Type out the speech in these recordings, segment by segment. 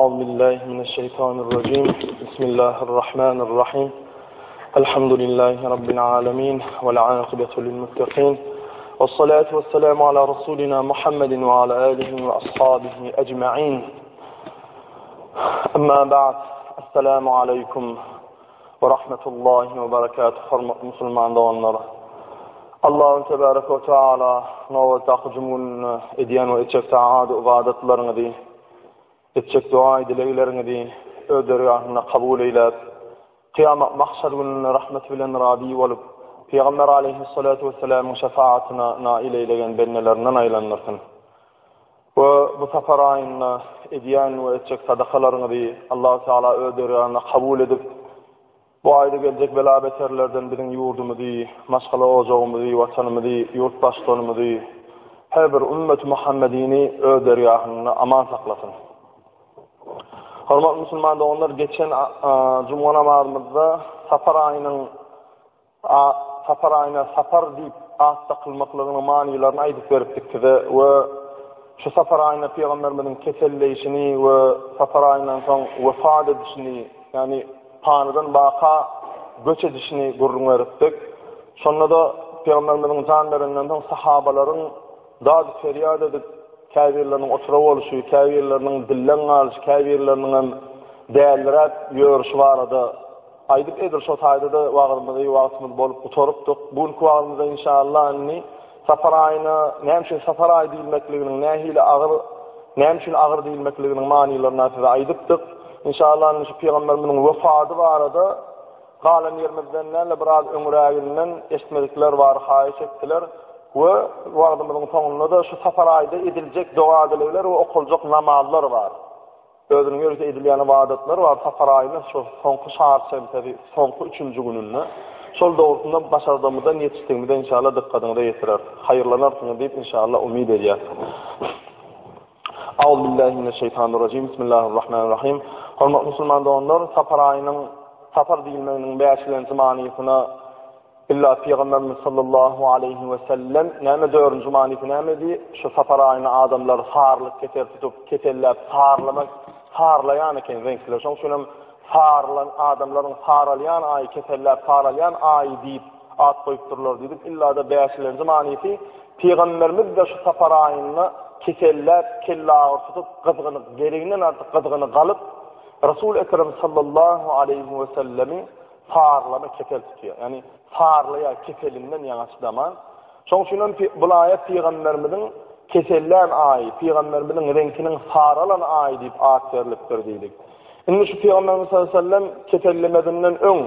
Euzu billahi mineşşeýtanirrajim. Bismillahirrahmanirrahim. Elhamdülillahi rabbil alamin ve'l akibetu lil muttaqin. Vessalatu vesselamu ala rasulina Muhammedin ve ala alihi ve ashabihi ecmaîn. Amma ba'd. Esselamu aleyküm ve rahmetullahi ve berekatuh. Hormatly musulman doganlar. Allahu tebaraka ve taala nobatdaky juma edýän we etjek taat ybadatlaryňyzy etjek dua dilegleriňizi öz dergahynda kabul eýläp, kyýamat mahşer gününde rahmeti bilen razy bolup, Pygamber aleýhissalatu wessalamyň şefaatyna nail eýlegen bendelerinden aýlandyrsyn. We bu sapar aýynda edýän we etjek sadakalaryňyzy Allahu Teala öz dergahynda kabul edip, Bu aýda geljek bela-beterlerden biziň ýurdumyzy, maşgala ojagymyzy, Watanymyzy, ýurt baştutanymyzy, her bir ümmeti Muhammedini öz dergahynda aman saklasyn. Hormatly musulman doganlar, geçen juma namazymyzda Sapar aýynyň Sapar aýyna Sapar diýip at dakylmaklygynyň manylaryny aýdyp beripdik size we şu Sapar aýynda pygamberimiziň keselleýşini we Sapar aýyndan soň wefat edişini, ýagny panydan baka göç edişini gürrüň beripdik. Şonda-da pygamberimiziň jan berenden soň sahabalaryň dady-perýat edip, käbirleriniň otura bolşy, käbirleriniň dilden galyşy, käbirleriniň hem däliräp ýörüşi barada Aýdyp edil şo taýda-da wagyzymyzy wagtymyz bolup gutarypdyk. Bu günki wagyzymyzda inşallah indi Sapar aýyna näme üçin Sapar aýy diýilmekliginiň nähili agyr näme üçin agyr diýilmekliginiň manylaryny size aýdypdyk. Inşallah indi şu pygamberimiziň wefady barada galan ýerimizden däl-de biraz öňräginden eşitmedikler bar haýyş etdiler we wagyzymyzyň soňunda-da şu Sapar aýda ediljek doga-dilegler we okaljak namazlar bar. Özüniň ýörite edilýän ybadatlary bar, sapar aýynyň şu soňky çarşenbesi, soňky üçünji gününde. Şol dogrusynda başardygymyzdan ýetişdigimizde inşallah dykgatyňyza ýetireris. Haýyrlanarsyňyz diýip inşallah umyt edýäs. Auzubillahi mineşşeýtanirrajim. Bismillahirrahmanirrahim. Hormatly musulman doganlar, sapar aýynyň sapar diýilmeginiň bäşilenji manysyna Illa Pygamberimiz sallallahu aleýhi we sellem näme dördünji manysy nämedi? Şu sapar aýynda adamlar sarylyk kesel tutup, keselläp sarlamak, sarlaýan eken reňkler. Şonuň üçin hem sarylan adamlaryň saralýan aýy, keselläp saralýan aýy diýip at goýupdyrlar diýdik. Illa-da bäşilenji manysy Pygamberimiz-de şu sapar aýynda keselläp, kellagyr tutup, gyzgyny gereginden artyk gyzgyny galyp, Resul Ekrem sallallahu aleýhi we sellemi Sarlama kesel tutýar. Ýagny sarlaýar keselinden ýaňa çydaman. Şonuň üçin hem bu aýa pygamberimiziň kesellän aýy, pygamberimiziň reňkiniň saralan aýy diýip at berlipdir diýdik. Indi şu pygamberimiz sallallahu aleyhi ve sellem kesellemezinden öň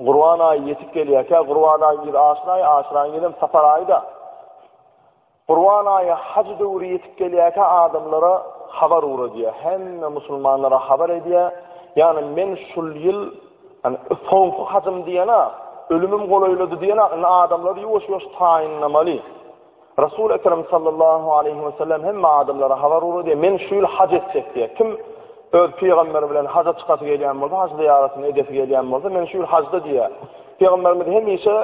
Gurban aýy ýetip gelýärkä, Gurban aýy ýyl Aşyr aýy, Aşyr aýyň ýylam Sapar aýy-da. Gurban aýy haj döwri ýetip gelýärkä adamlara habar ugradýar. Hemme musulmanlara habar edýär. Ýagny men şul ýyl ýagny soňky hajym diýena, ölümim golaýlady diýena, indi adamlary ýuwaş-ýuwaş taýynlamaly. Resul Ekrem sallallahu aleýhi we sellem hemme adamlara habar ugradýar. Men şu ýyl haj etjek diýär. Kim öz pygamberi bilen haja çykasy gelýän bolsa, haj zyýaratyny edesi gelýän bolsa, men şu ýyl hajda diýär. Pygamberimiz hemişe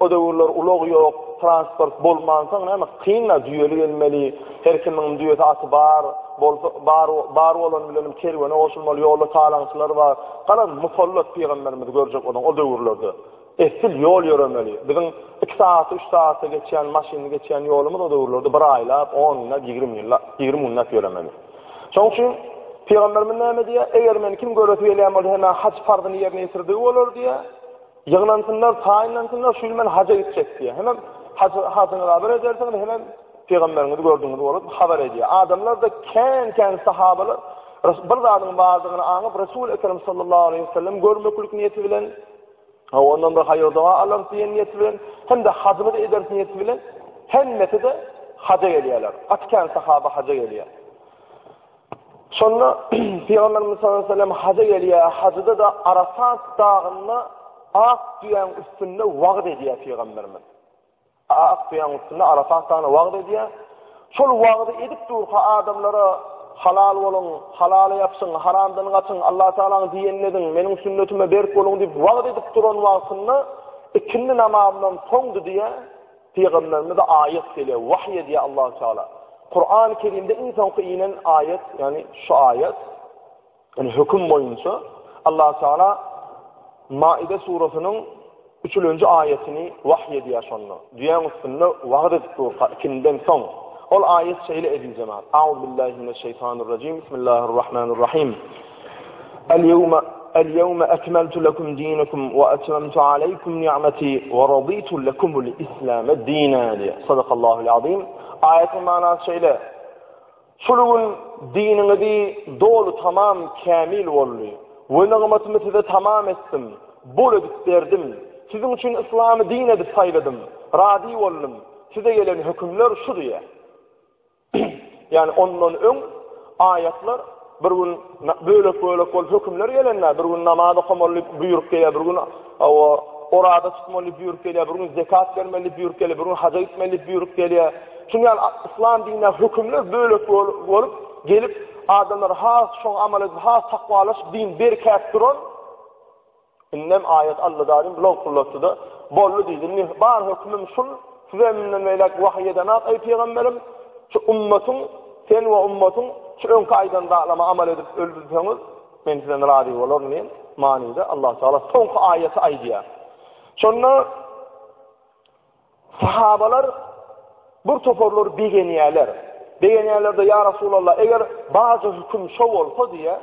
o döwürler ulag ýok, transport bolmansoň näme kyn-da düýeli gelmeli, her kimiň düýesi aty bar bolsa bar bar bolan bilenem kerwene goşulmaly, ýolda talaňçylar bar. Garaz musallat pygamberimizi görjek bolsaň o döwürlerde essil ýol ýöremeli. Biziň iki sagatda, üç sagatda geçýän maşynly geçýän ýolumyz o döwürlerde bir aýlap, on günläp, 20 ýyllap, 20 günläp ýöremeli. Şonuň üçin Pygamberimiz näme diýýär? Eger meni kim göresi gelýän bolsa, hemä haj parzyny ýerine ýetirdigi bolar diýýär. Ýygnansynlar, taýynlansynlar, şu ýyl men haja gitjek diýýär. Hemem haj hajyňyzy habar edersiňiz, hemem pygamberiňizi gördüňiz bolar, habar edýär. Adamlar-da kän-kän sahabalar bir zadyň bardygyny aňyp, Resul Ekrem sallallahu aleyhi ve sellem görmeklik niýeti bilen Hawa, ondan bir haýyr-doga alarys diýen niýeti bilen, hem-de hajymyzy ederis niýeti bilen hemmesi-de haja gelýärler. Gaty kän sahaba haja gelýär. Şonda Pygamberimiz sallallahu aleyhi ve sellem haja gelýär. Hajyda-da Arafat dagynda ak düýäň üstünde wagyz edýär Pygamberimiz. Ak düýäň üstünde Arafat dagyna wagyz edýär. Şol wagzy edip durka adamlara halal boluň, halala ýapyşyň, haramdan gaçyň, Allah Tagalaň diýenini ediň, meniň sünnetime berk boluň diýip wagyz edip duran wagtynda ikindi namazyndan soňdy diýýär, Pygamberimize aýat gelýär, wahyý edýär Allah Tagala. Kurany Kerimde iň soňky inen aýat, ýagny şu aýat. Ýani höküm boýunça Allah Taala Maide surasynyň üçülenji aýatyny wahy edýär şonda. Düýäň üstünde wagyz edip durka ikinden soň. Ol aýat şeýle eziz jemaat. Auzubillahi mineşşeýtanirrajim. Bismillahirrahmanirrahim. El-ýewme El-ýewme ekmeltu lekum dinakum we etmemtu aleýkum ni'meti we raditu lekumul islame dina. Sadakallahul azim. Aýatyň manasy şeýle. Şul gün diniňizi doly tamam kämil boldy we nygmatymy size tamam etdim, bol edip berdim. Siziň üçin yslamy din edip saýladym, razy boldum. Size gelen hökümler şu diýýär. Ýagny ondan öň aýatlar bir gün bölek-bölek bolup hökümler gelende, bir gün namaz okamaly diýip buýruk gelýär, bir gün oraza tutmaly diýip buýruk gelýär, bir gün zekat bermeli diýip buýruk gelýär, bir gün haja gitmeli diýip buýruk gelýär. Şunuň ýaly yslam dinine hökümler bölek bolup gelip, adamlar has şoňa amal edip, has takwalaşyp, din berkäp duran Indem aýat Alladarim lowkullatdy-da, boldy diýdi. Indi bar hökümim şul, size mundan beýläk wahyý edenak, eý pygamberim, şu ummatyň, sen we ummatyň şu öňki aýdan zatlama amal edip öldürseňiz, men sizden razy bolaryn diýen manyda Allah Taala soňky aýaty aýdýar. Şonda Sahabalar bir toparlary begenýärler. Begenýärler-de, Ýa Rasulallah, eger barja höküm şo bolsa diýýär,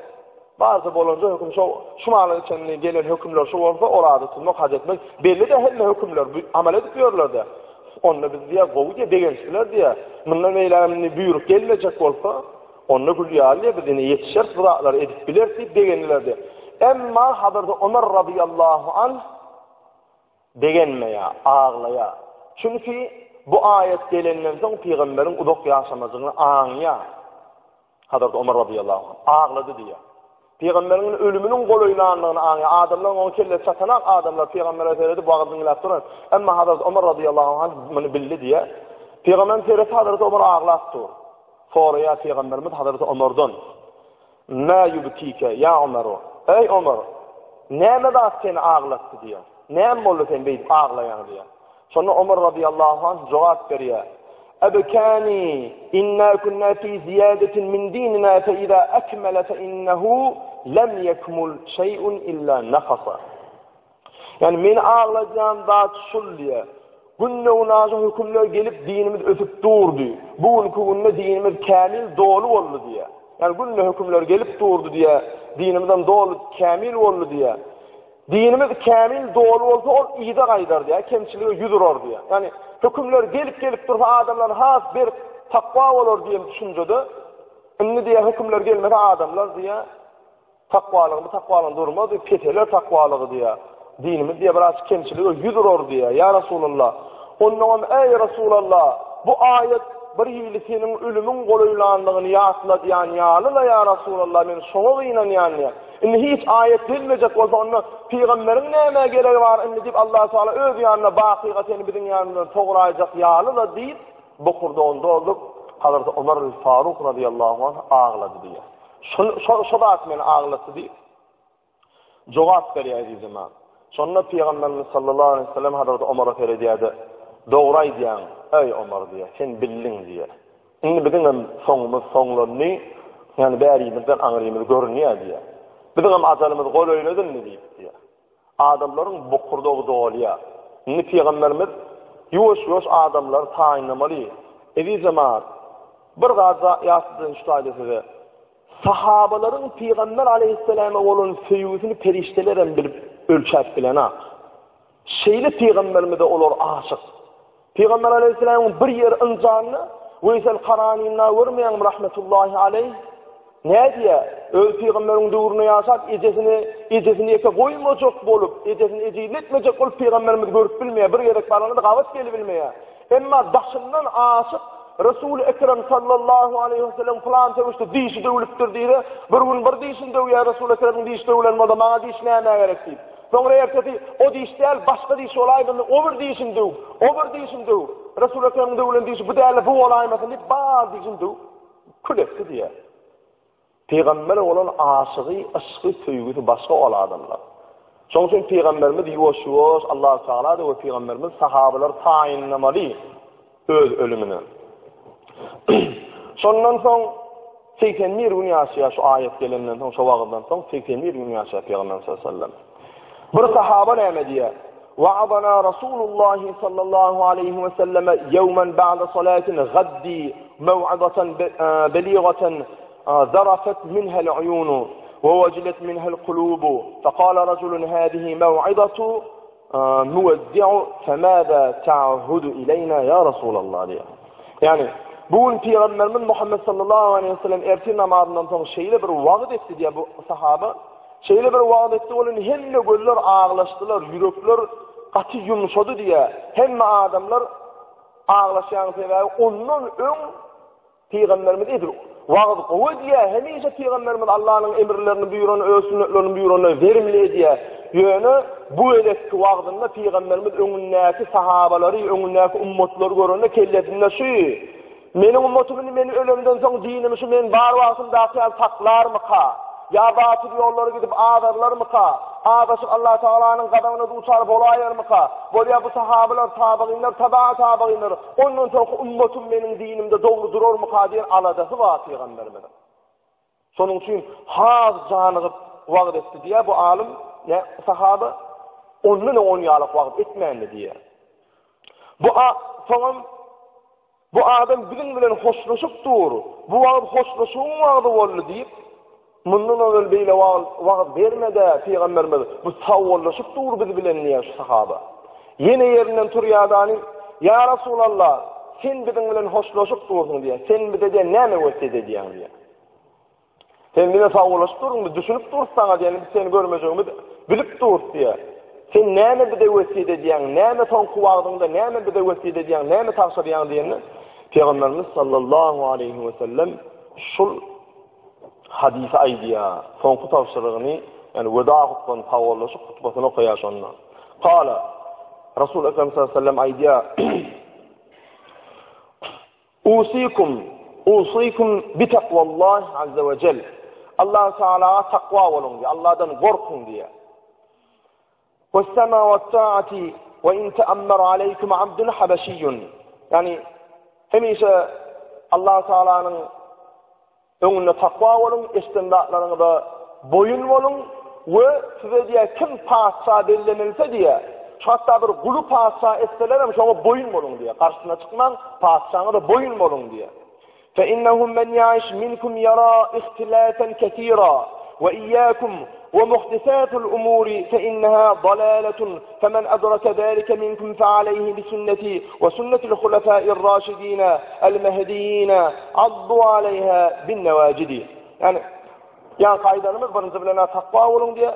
barja bolanja höküm şo, şu mala çenli gelen hökümler şo bolsa, oraza tutmak, haj etmek, belli-de hemme hökümler, amal edip ýörler-de. Onda biz diýýär, gowy diýýär, begenişdiler diýýär. Mundan beýlägem indi buýruk gelmejek bolsa, onda gül ýaly diýýär, biz indi ýetişeris, bu zatlary edip bileris diýip begendiler diýýär. Emma Hazreti Omar razyýallahu anh Begenmeýär, aglaýar. Çünki bu aýat gelenden soň pygamberiň uzak ýaşamajygyny aňýar. Hazreti Omar razyýallahu anh aglady diýýär. Pygamberiň ölüminiň golaýlandygyny aňýar. Adamlaryň oňa kellesi çatanak adamlar pygambere seredip wagyz diňläp duran. Emma Hazreti Omar razyýallahu anh muny bildi diýýär. Pygamberiň seretse Hazreti Omar aglap dur. Soraýar pygamberimiz Hazreti Omardan. Mä ýubkike, ýa Omaru? Eý, Omar, näme zat seni aglatdy diýýär. Näme boldy sen beýdip aglaýaň diýýär. Şonda Omar razyýallahu anh jogap berýär. Ebkani inna kunna fi ziýadatin min dinina fe iza ekmele fe innehu lem yekmul şeý'un illa nakasa. Ýagny meni agladýan zat şul diýýär. Günde-günaşa hökümler gelip dinimiz ösüp durdy. Bu günki günde dinimiz kämil doly boldy diýýär. Ýagny günde hökümler gelip durdy diýýär. Dinimizem doly kämil boldy diýýär. Dinimiz kämil doly bolsa ol yza gaýdar diýýär, kemçilige ýüz urar diýýär. Ýagny hökümler gelip-gelip dursa adamlar has berk takwa bolar diýen düşünjede indi diýýär hökümler gelmese adamlar diýýär Takwalygy bu takwalygyň durmaz diýip, peseler takwalygy diýýär. Dinimiz diýýär, biraz kemçilige ýüz urar diýýär. Ýa Resulallah! Onnoňam, eý Resulallah, bu aýat bir hili seniň ölümiň golaýlandygyny ýatladýan ýaly-la, ýa Resulallah, men şoňa gynanýan diýýär. Indi hiç aýat gelmejek bolsa, onda pygamberiň nämä geregi bar indi diýip, Allahu Teala öz ýanyna bakyga seni biziň ýanymyzdan sograýjak ýaly-la diýip, bokurdagyny dolduryp, Hazreti Omar el-Faruk razyýallahu anh aglady diýýär. Şol, şo, şo zat meni aglatdy diýip, jogap berýär eziz jemaat. Şonda Pygamberimiz sallallahu aleýhi we sellem Hazreti Omara seredýär-de, Dogry aýdýaň, eý Omar diýýär, sen bildiň diýýär. Indi biziň hem soňumyz soňlandy, ýagny bärimizden aňrymyz görünýär diýýär. Biziň hem ajalymyz golaýlady indi diýip diýýär. Adamlaryň bokurdagy dolýar. Indi pygamberimiz ýuwaş-ýuwaş adamlary taýynlamaly. Eziz jemagat, bir zat ýatladayyn şu taýda size. Sahabalaryň pygamber aleýhissalama bolan söýgüsini perişdeler hem bilip ölçäp bilenak. Şeýle pygamberimize olar aşyk. Pygamber aleýhissalamyň bir ýeri ynjanda, Weýsel Karanyny görmeýäňmi rahmetullahi aleýh? Nädýär? Öz pygamberiň döwründe ýaşap, ejesini, ejesini ýeke goýmajak bolup, ejesini ejizletmejek bolup pygamberimizi görüp bilmeýär. Bir gezek baranda-da gabat gelibilmeýär. Emma daşyndan aşyp, Resul-i Ekrem sallallahu aleýhi we sellem pylan söweşde dişi döwlüpdir diýse, bir gün bir dişini döwýär Resul-i Ekremiň dişi döwlen bolsa, maňa diş nämä gerek diýip. Soňra ertesi o diş däl, başga diş bolaýmasyn, o bir dişini döw, o bir dişini döw. Resul Ekremiň döwlen dişi bu däl-de bu bolaýmasyn diýip, bar dişini döwüp, kül etdi diýýär. Pygambere bolan aşygy, yşgy, söýgüsi başga ol adamlar. Şonuň üçin pygamberimiz ýuwaş-ýuwaş Allahu Teala-da we pygamberimiz sahabalary taýynlamaly öz ölümine. Şondan soň. 81 gün ýaşaýar şu aýat gelenden soň, şo wagyzdan soň 81 gün ýaşaýar Pygamberimiz sallallahu aleyhi ve sellem. Bir sahaba näme diýýär? Wa'azana Rasulullah sallallahu aleyhi ve sellem yawman ba'da salatin gaddi maw'izatan belighatan zarafat minha al-uyun wa wajilat minha al-qulub. Faqala rajulun hadhihi maw'izatu Muweddi'u femâzâ ta'hudu ileýnâ ýa Rasulallah diýýär. Ýagny, bu gün Pygamberimiz Muhammet sallallahu aleýhi we sellem ertir namazyndan soň şeýle bir wagyz etdi diýýär bu sahaba. Şeýle bir wagyz etdi welin hemme gözler aglaşdylar, ýürekler gaty ýumşady diýýär. Hemme adamlar aglaşýan sebäbi ondan öň Pygamberimiz edil wagyz gowy edýär, hemişe pygamberimiz Allanyň emrlerini buýrany, öz sünnetlerini buýrany werimli edýär. Ýöne bu gezekki wagzynda pygamberimiz öňündäki sahabalary, öňündäki ummatlary görende kellesinde şu Meniň ummatym indi men ölemden soň dinimi şu men bar wagtymdaky ýaly saklarmyka? Ýa batyl ýollara gidip azarlarmyka? Azaşyp Allah Tagalanyň gazabyna duçar bolaýarmyka? Bolýa bu sahabalar, tabygynlar, taba tabygynlar, ondan soňky ummatym meniň dinimde dogry durarmyka diýen aladasy bar pygamberimiziň. Şonuň üçin has janygyp wagyz etdi diýýär bu alym, ýa sahaba, ondan öň on ýalyk wagyz etmändi diýýär. Bu soňam Bu adam biziň bilen hoşlaşyp dur, bu wagyz hoşlaşygyň wagzy boldy diýip, mundan ozal beýle wagyz bermedi pygamberimiz, bu sagbollaşyp dur biz bilen diýýär şu sahaba. Ýene ýerinden turýar-da, Ýa Resulallah, sen biziň bilen hoşlaşyp dursuň diýýär, sen bize diýýär näme wesýet edýäň diýýär. Sen bize sagbollaşyp durduň, biz düşünip durus saňa diýen, biz seni görmejegimizi bilip durus diýýär. Sen näme bize wesýet edýäň, näme soňky wagtyňda näme bize wesýet edýäň, näme tabşyrýaň diýende, Pygamberimiz sallallahu aleýhi we sellem şul hadysy aýdýar. Soňky tabşyrygyny, ýagny weda hutbany, sagbollaşyk hutbasyny okaýar şonda. Kala Rasul Ekrem sallallahu aleýhi we sellem aýdýar. Usikum, usikum bi takwallahi azza we jel. Allah Tealaga takwa boluň diýýär. Allahdan gorkuň diýýär. We sema we taati we in ta'ammara aleykum abdun habeşiyyun. Ýani hemişe Allah Tealanyň Öňünde takwa boluň, eşiden zatlaryňyza boýun boluň we size diýýär, kim patyşa bellenilse diýýär, şu hatda bir guly patyşa etseler hem şoňa boýun boluň diýýär. Garşysyna çykmaň, patyşaňyza boýun boluň diýýär. Fe innehu men ýaiş minkum ýara ihtilafen kesira we iyyakum we muhdisatul umuri fe inneha dalaletun femen adraka zalika minkum fe aleyhi bi sünneti we sünnetil hulefa'ir raşidine el-mehdiyine Addu aleýha bin newajidi. Ýani ýaňky aýdanymyz birinji bilen takwa boluň diýýär.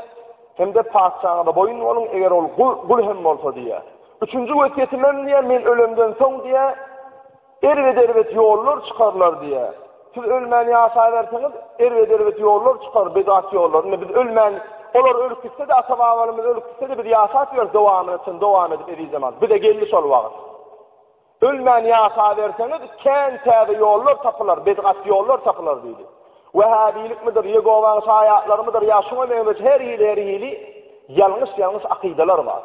Hem-de patyşaňyza boýun boluň, eger ol gul, gul hem bolsa diýýär. Üçünji wesýetim hem diýýär, men ölemden soň diýýär, erbet-erbet ýollar çykarlar diýýär. Siz ölmän ýaşaberseňiz, erbet-erbet ýollar çykar, bedat ýollar. Indi biz ölmän, olar ölüp gitse-de, ata-babalarymyz ölüp gitse-de, biz ýaşap ýörüs, dowamyny çyn dowam edip eziz jemagat. Bize geldi şol wagt. Ölmän ýaşaberseňiz, kän täze ýollar tapylar, bedgat ýollar tapylar diýdi. Wehhabilikmidir, Ýegowaň şaýatlarymydyr ýa şuňa meňzeş her hili-her hili ýalňyş-ýalňyş akydalar bar.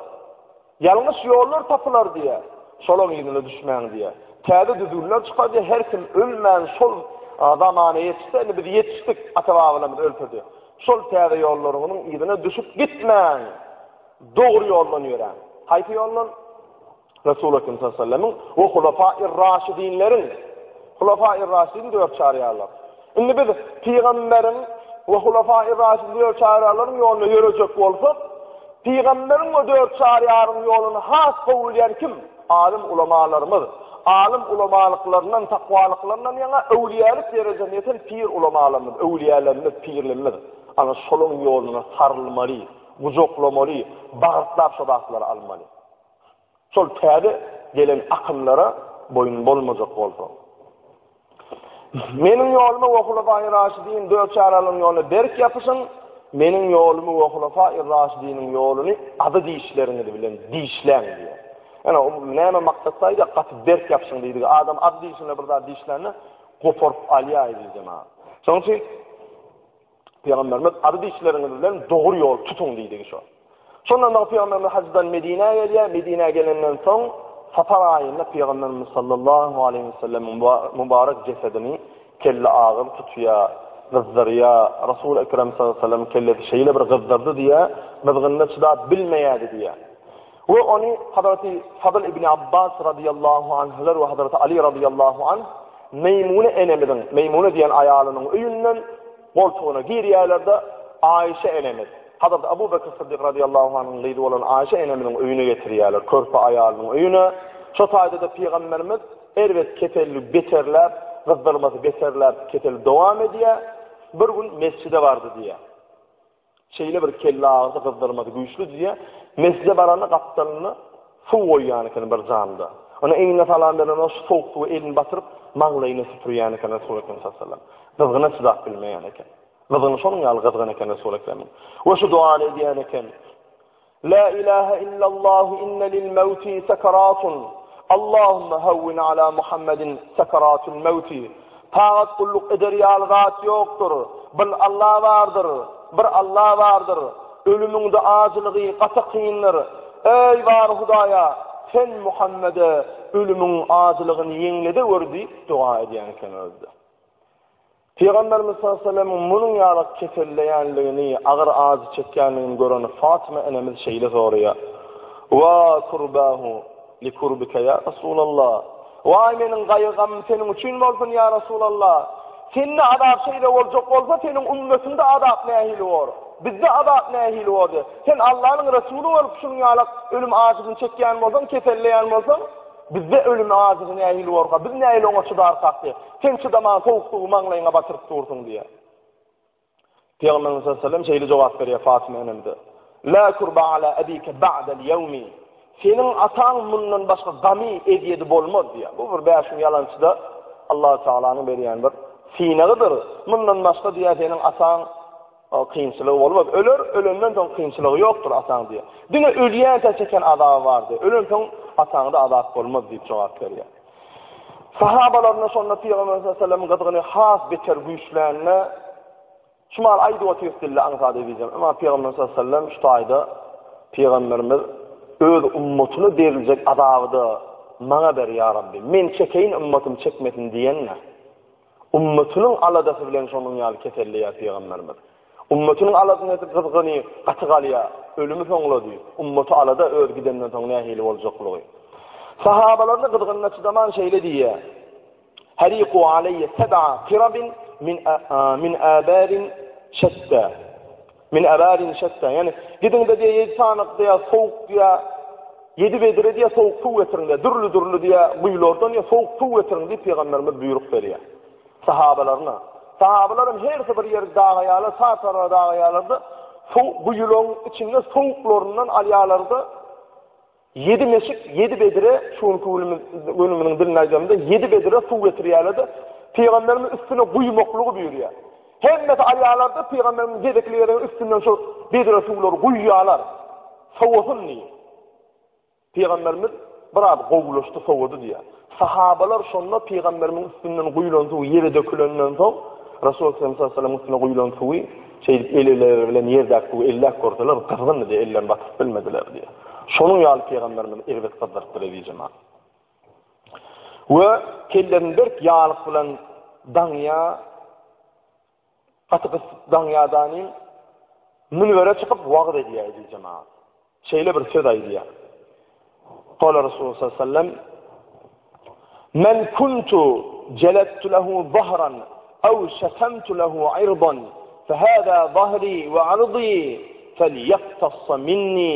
Ýalňyş ýollar tapylar diýýär. Şolaň yzyna düşmäň diýýär. Täze düzgünler çykar diýýär, her kim ölmän şol zamana ýetişse, indi biz ýetişdik, ata-babalarymyz ölse-de. Şol täze ýollaryňyzyň yzyna düşüp gitmäň. Dogry ýoldan ýöräň. Haýsy ýoldan? Resul Ekrem sallallahu aleyhi ve sellemiň we Hulafai-Raşidinleriň Hulafai-Raşidin dört çaryýarlar. Indi biz pygamberiň we Hulafai-Raşidin dört çaryýarlaryň ýolunda ýörejek bolsak, pygamberiň we dört çaryýaryň ýoluny has gowy bilýän kim? Alym ulamalarymyz. Alym ulamalyklaryndan, takwalyklaryndan ýaňa öwliýälik derejesine ýeten pir ulamalarymyz, öwliýälerimiz, pirlerimiz. Ana şolaryň ýoluna sarylmaly, gujaklamaly, bagyrtlap şo zatlary almaly. Şol täze gelen akymlara boýun bolmajak bolsaň. Meniň ýoluma we Hulafai Raşidin dört çaralyň ýoluna berk ýapyşyň, meniň ýolumy we Hulafai Raşidiniň ýoluny azy dişleriňiz bilen dişläň diýýär. Ýöne o näme maksatda aýdýar, gaty berk ýapyşyň diýdigi. Adam azy dişine bir zat dişlände goparyp alýar eziz jemagat. Şonuň üçin Pygamberimiz azy dişleriňiz bilen dogry ýol tutuň diýdigi şo. Şondan soň Pygamberimiz hajdan Medinä gelýär. Medinä gelenden soň Safar aýynda Pygamberimiz sallallahu aleýhi we sellemiň mübarek jesedini Kelle agyr tutýa, gyzdyrýa. Resul Ekrem sallallahu aleyhi ve sellem kellesi şeýle bir gyzdyrdy diýä, gyzgynyna çydap bilmeýärdi diýä. We ony Hazreti Fadl ibn Abbas radiyallahu anhlar we Hazreti Ali radiyallahu anh Meýmune enemiziň, Meýmune diýen aýalynyň öýünden goltugyna girýärler-de, Aýşe enemiz, Hazreti Abu Bekr Syddyk radiyallahu anhyň gyzy bolan Aýşe enemiziň öýüne getirýärler, körpe aýalynyň öýüne. Şo taýda-da pygamberimiz Erbet keselli beterläp, gyzdyrmasy beterläp, kesel dowam edýär. Bir gün mesjide bardy diýýär. Şeýle bir kelle agyrysy, gyzdyrmasy güýçli diýýär. Mesjide baranda gapdalynda suw goýýan eken bir jamda. Ona egnine salam berende şu sowuk suwa elini batyryp, maňlaýyna süpürýän eken Resul Ekrem sallallahu aleyhi ve sellem. Gyzgyna çydap bilmeýän eken. Gyzgyny şonuň ýaly gyzgyn eken Resul Ekremiň. We şu dogany edýän eken. La ilahe illallahu inne lil mewti sekeratun. Allahümme hewwin ala Muhammedin sekeratul mewti. Tagat gulluk eder ýaly zat ýokdur. Bir Allah bardyr. Bir Allah bardyr. Ölümiň-de ajylygy gaty kyndyr. Eý bar Hudaýa, sen Muhammede ölümiň ajylygyny ýeňledewür diýip doga edýän eken özde. Pygamberimiz sallallahu aleyhi ve sellemiň munuň ýaly keselleýänligini, agyr ajy çekýänligini gören Fatyma enemiz şeýle soraýar, Wa kurbahu li kurbika ýa Rasulallah! Waý meniň gaýgy-gamym seniň üçin bolsun ýa Rasulallah! Sende azap şeýle boljak bolsa, seniň ümmetiňde azap nähili bor? Bizde azap nähili bor diýýär. Sen Allanyň Resuly bolup şunuň ýaly ölüm ajysyny çekýän bolsaň, keselleýän bolsaň, Bizde ölüm ajysy nähili borka, biz nähili oňa çydarkak diýýär. Sen çydaman sowuk suwy maňlaýyňa batyryp dursuň diýýär. Pygamberimiz sallallahu aleyhi ve sellem şeýle jogap berýär Fatyma enemize. La kurba ala abika ba'dal ýewmi. Seniň ataň mundan başga gamy, ezýedi bolmaz diýýär. Bu bir bäş gün ýalançyda Allah Taalanyň berýän bir synagydyr. Mundan başga diýýär seniň ataň Kynçylygy bolmaz. Öler, ölenden soň kynçylygy ýokdur ataň diýýär. Diňe ölýänçä çeken azaby bar diýýär. Ölensoň ataňda azap bolmaz diýip jogap berýär. Sahabalaryna şonda Pygamber sallallahu aleyhi ve sellem gyzgyny has beter güýçlände şu mal aýdyp otyrys dilde aňsat edeceğim. Emma Pygamber sallallahu aleyhi ve sellem şu taýda Pygamberimiz öz ummatyna beriljek azaby-da maňa ber ýa Rabbi. Men çekeýin ummatym çekmesin diýende. Ummatynyň aladasy bilen şonuň ýaly keselleýär pygamberimiz. Ummatynyň aladyny edip gyzgyny gaty galýar, ölümi soňlady. Ummaty alada öz gidenden soň nähili boljaklygy. Sahabalaryny gyzgynyna çydaman şeýle diýýär. Hariqu aleýye seb'a qirabin min min abarin şetta. Min abarin şetta. Ýani gidiň-de diýýär ýedi sany diýýär sowuk diýýär ýedi bedre diýýär sowuk suw getiriň diýýär. Dürli-dürli diýýär guýulardan diýýär sowuk suw getiriň diýip pygamberimiz buýruk berýär. Sahabalaryna. Sahabalar hem hersi bir ýeri dagaýarlar, sag tarapa dagaýarlar-da, suw guýularyň içinde sowuklaryndan alýarlar-da, Ýedi meşik, ýedi bedre, şu günki günümiziň dilinde aýdamda, ýedi bedre suw getirýärler-de, pygamberimiz üstüne guýmaklygy buýurýar. Hemmesi alýarlar-da, pygamberimiz gezekli-gezegine üstünden şu bedre suwlary guýýarlar. Sowasyn diýip. Pygamberimiz biraz gowulaşdy, sowady diýýär. Sahabalar şonda pygamberimiň üstünden guýlan suw ýere dökülenden soň, Resulullah sallallahu aleyhi ve sellemiň üstüne guýlan suwy şeýdip elleri bilen ýerdäki suwy elläp görseler, gyzgyndy diýýär, ellerini batyryp bilmediler diýýär. Şonuň ýaly pygamberimiz erbet gyzdyrypdyr eziz jemaat. We kellerini berk ýalyk bilen daňýar, gaty gysyp daňýar danyň münbere çykyp wagyz edýär eziz jemaat. Şeýle bir söz aýdýar. Kala Resulullah sallallahu aleyhi ve sellem Men kuntu jelettu lehu zahran ew şetemtu lehu irdan fehâzâ zahri ve ardi felyaqtassa minni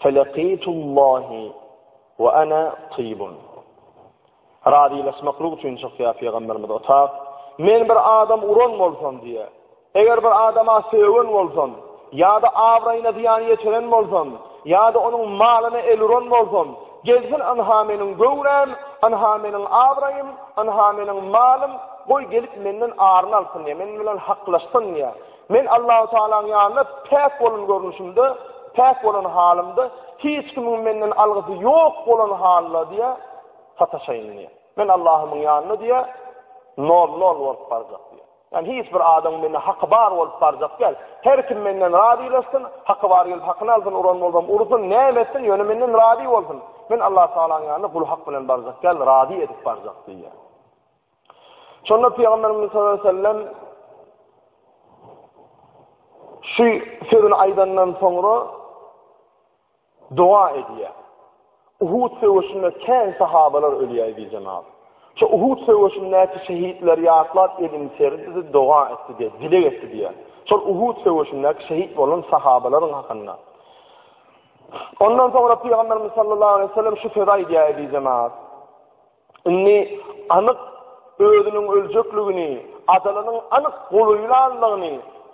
felaqitullahi ve ana tibun. Razylaşmaklyk üçin çykýar pygamberimiz otag. Men bir adam uran bolsam diýýär. Eger bir adama sögen bolsam, ýa-da abraýyna zyýan ýetiren bolsam, ýa-da onuň malyna el uran bolsam, gelsin ynha meniň göwräm, ynha meniň abraýym, ynha meniň malym, goý gelip menden aryny alsyn diýýär, meniň bilen haklaşsyn diýýär. Men Allahu Tagalaň ýanynda päk bolan görnüşimde, päk bolan halymda, hiç kimiň menden algysy ýok bolan halda diýýär, sataşaýyn diýýär. Men Allahymyň ýanynda diýýär, nol-nol bolup barjak diýýär. Ýani hiç bir adamyň menden haky bar bolup barjak däl. Her kim menden razylaşsyn, haky bar gelip hakyny alsyn, uran bolsam ursun, näme etsin, ýöne menden razy bolsun. Men Allah Tagalaň ýanyna gul hak bilen barjak däl, razy edip barjak diýýär. Şonda Pygamberimiz sallallahu aleyhi ve sellem şu sözüni aýdandan soňra doga edýär. Uhud söweşinde kän sahabalar ölýär eziz jemagat. Şu Uhud söweşindäki şehitleri ýatlap elini serdi, doga etdi diýär, dileg etdi diýär. Şol Uhud söweşindäki şehit bolan sahabalaryň hakynda. Ondan soňra Pygamberimiz sallallahu aleyhi ve sellem şu sözi aýdýar eziz jemagat. Indi anyk özüniň öljekligini, ajalynyň anyk golaýlanlygyny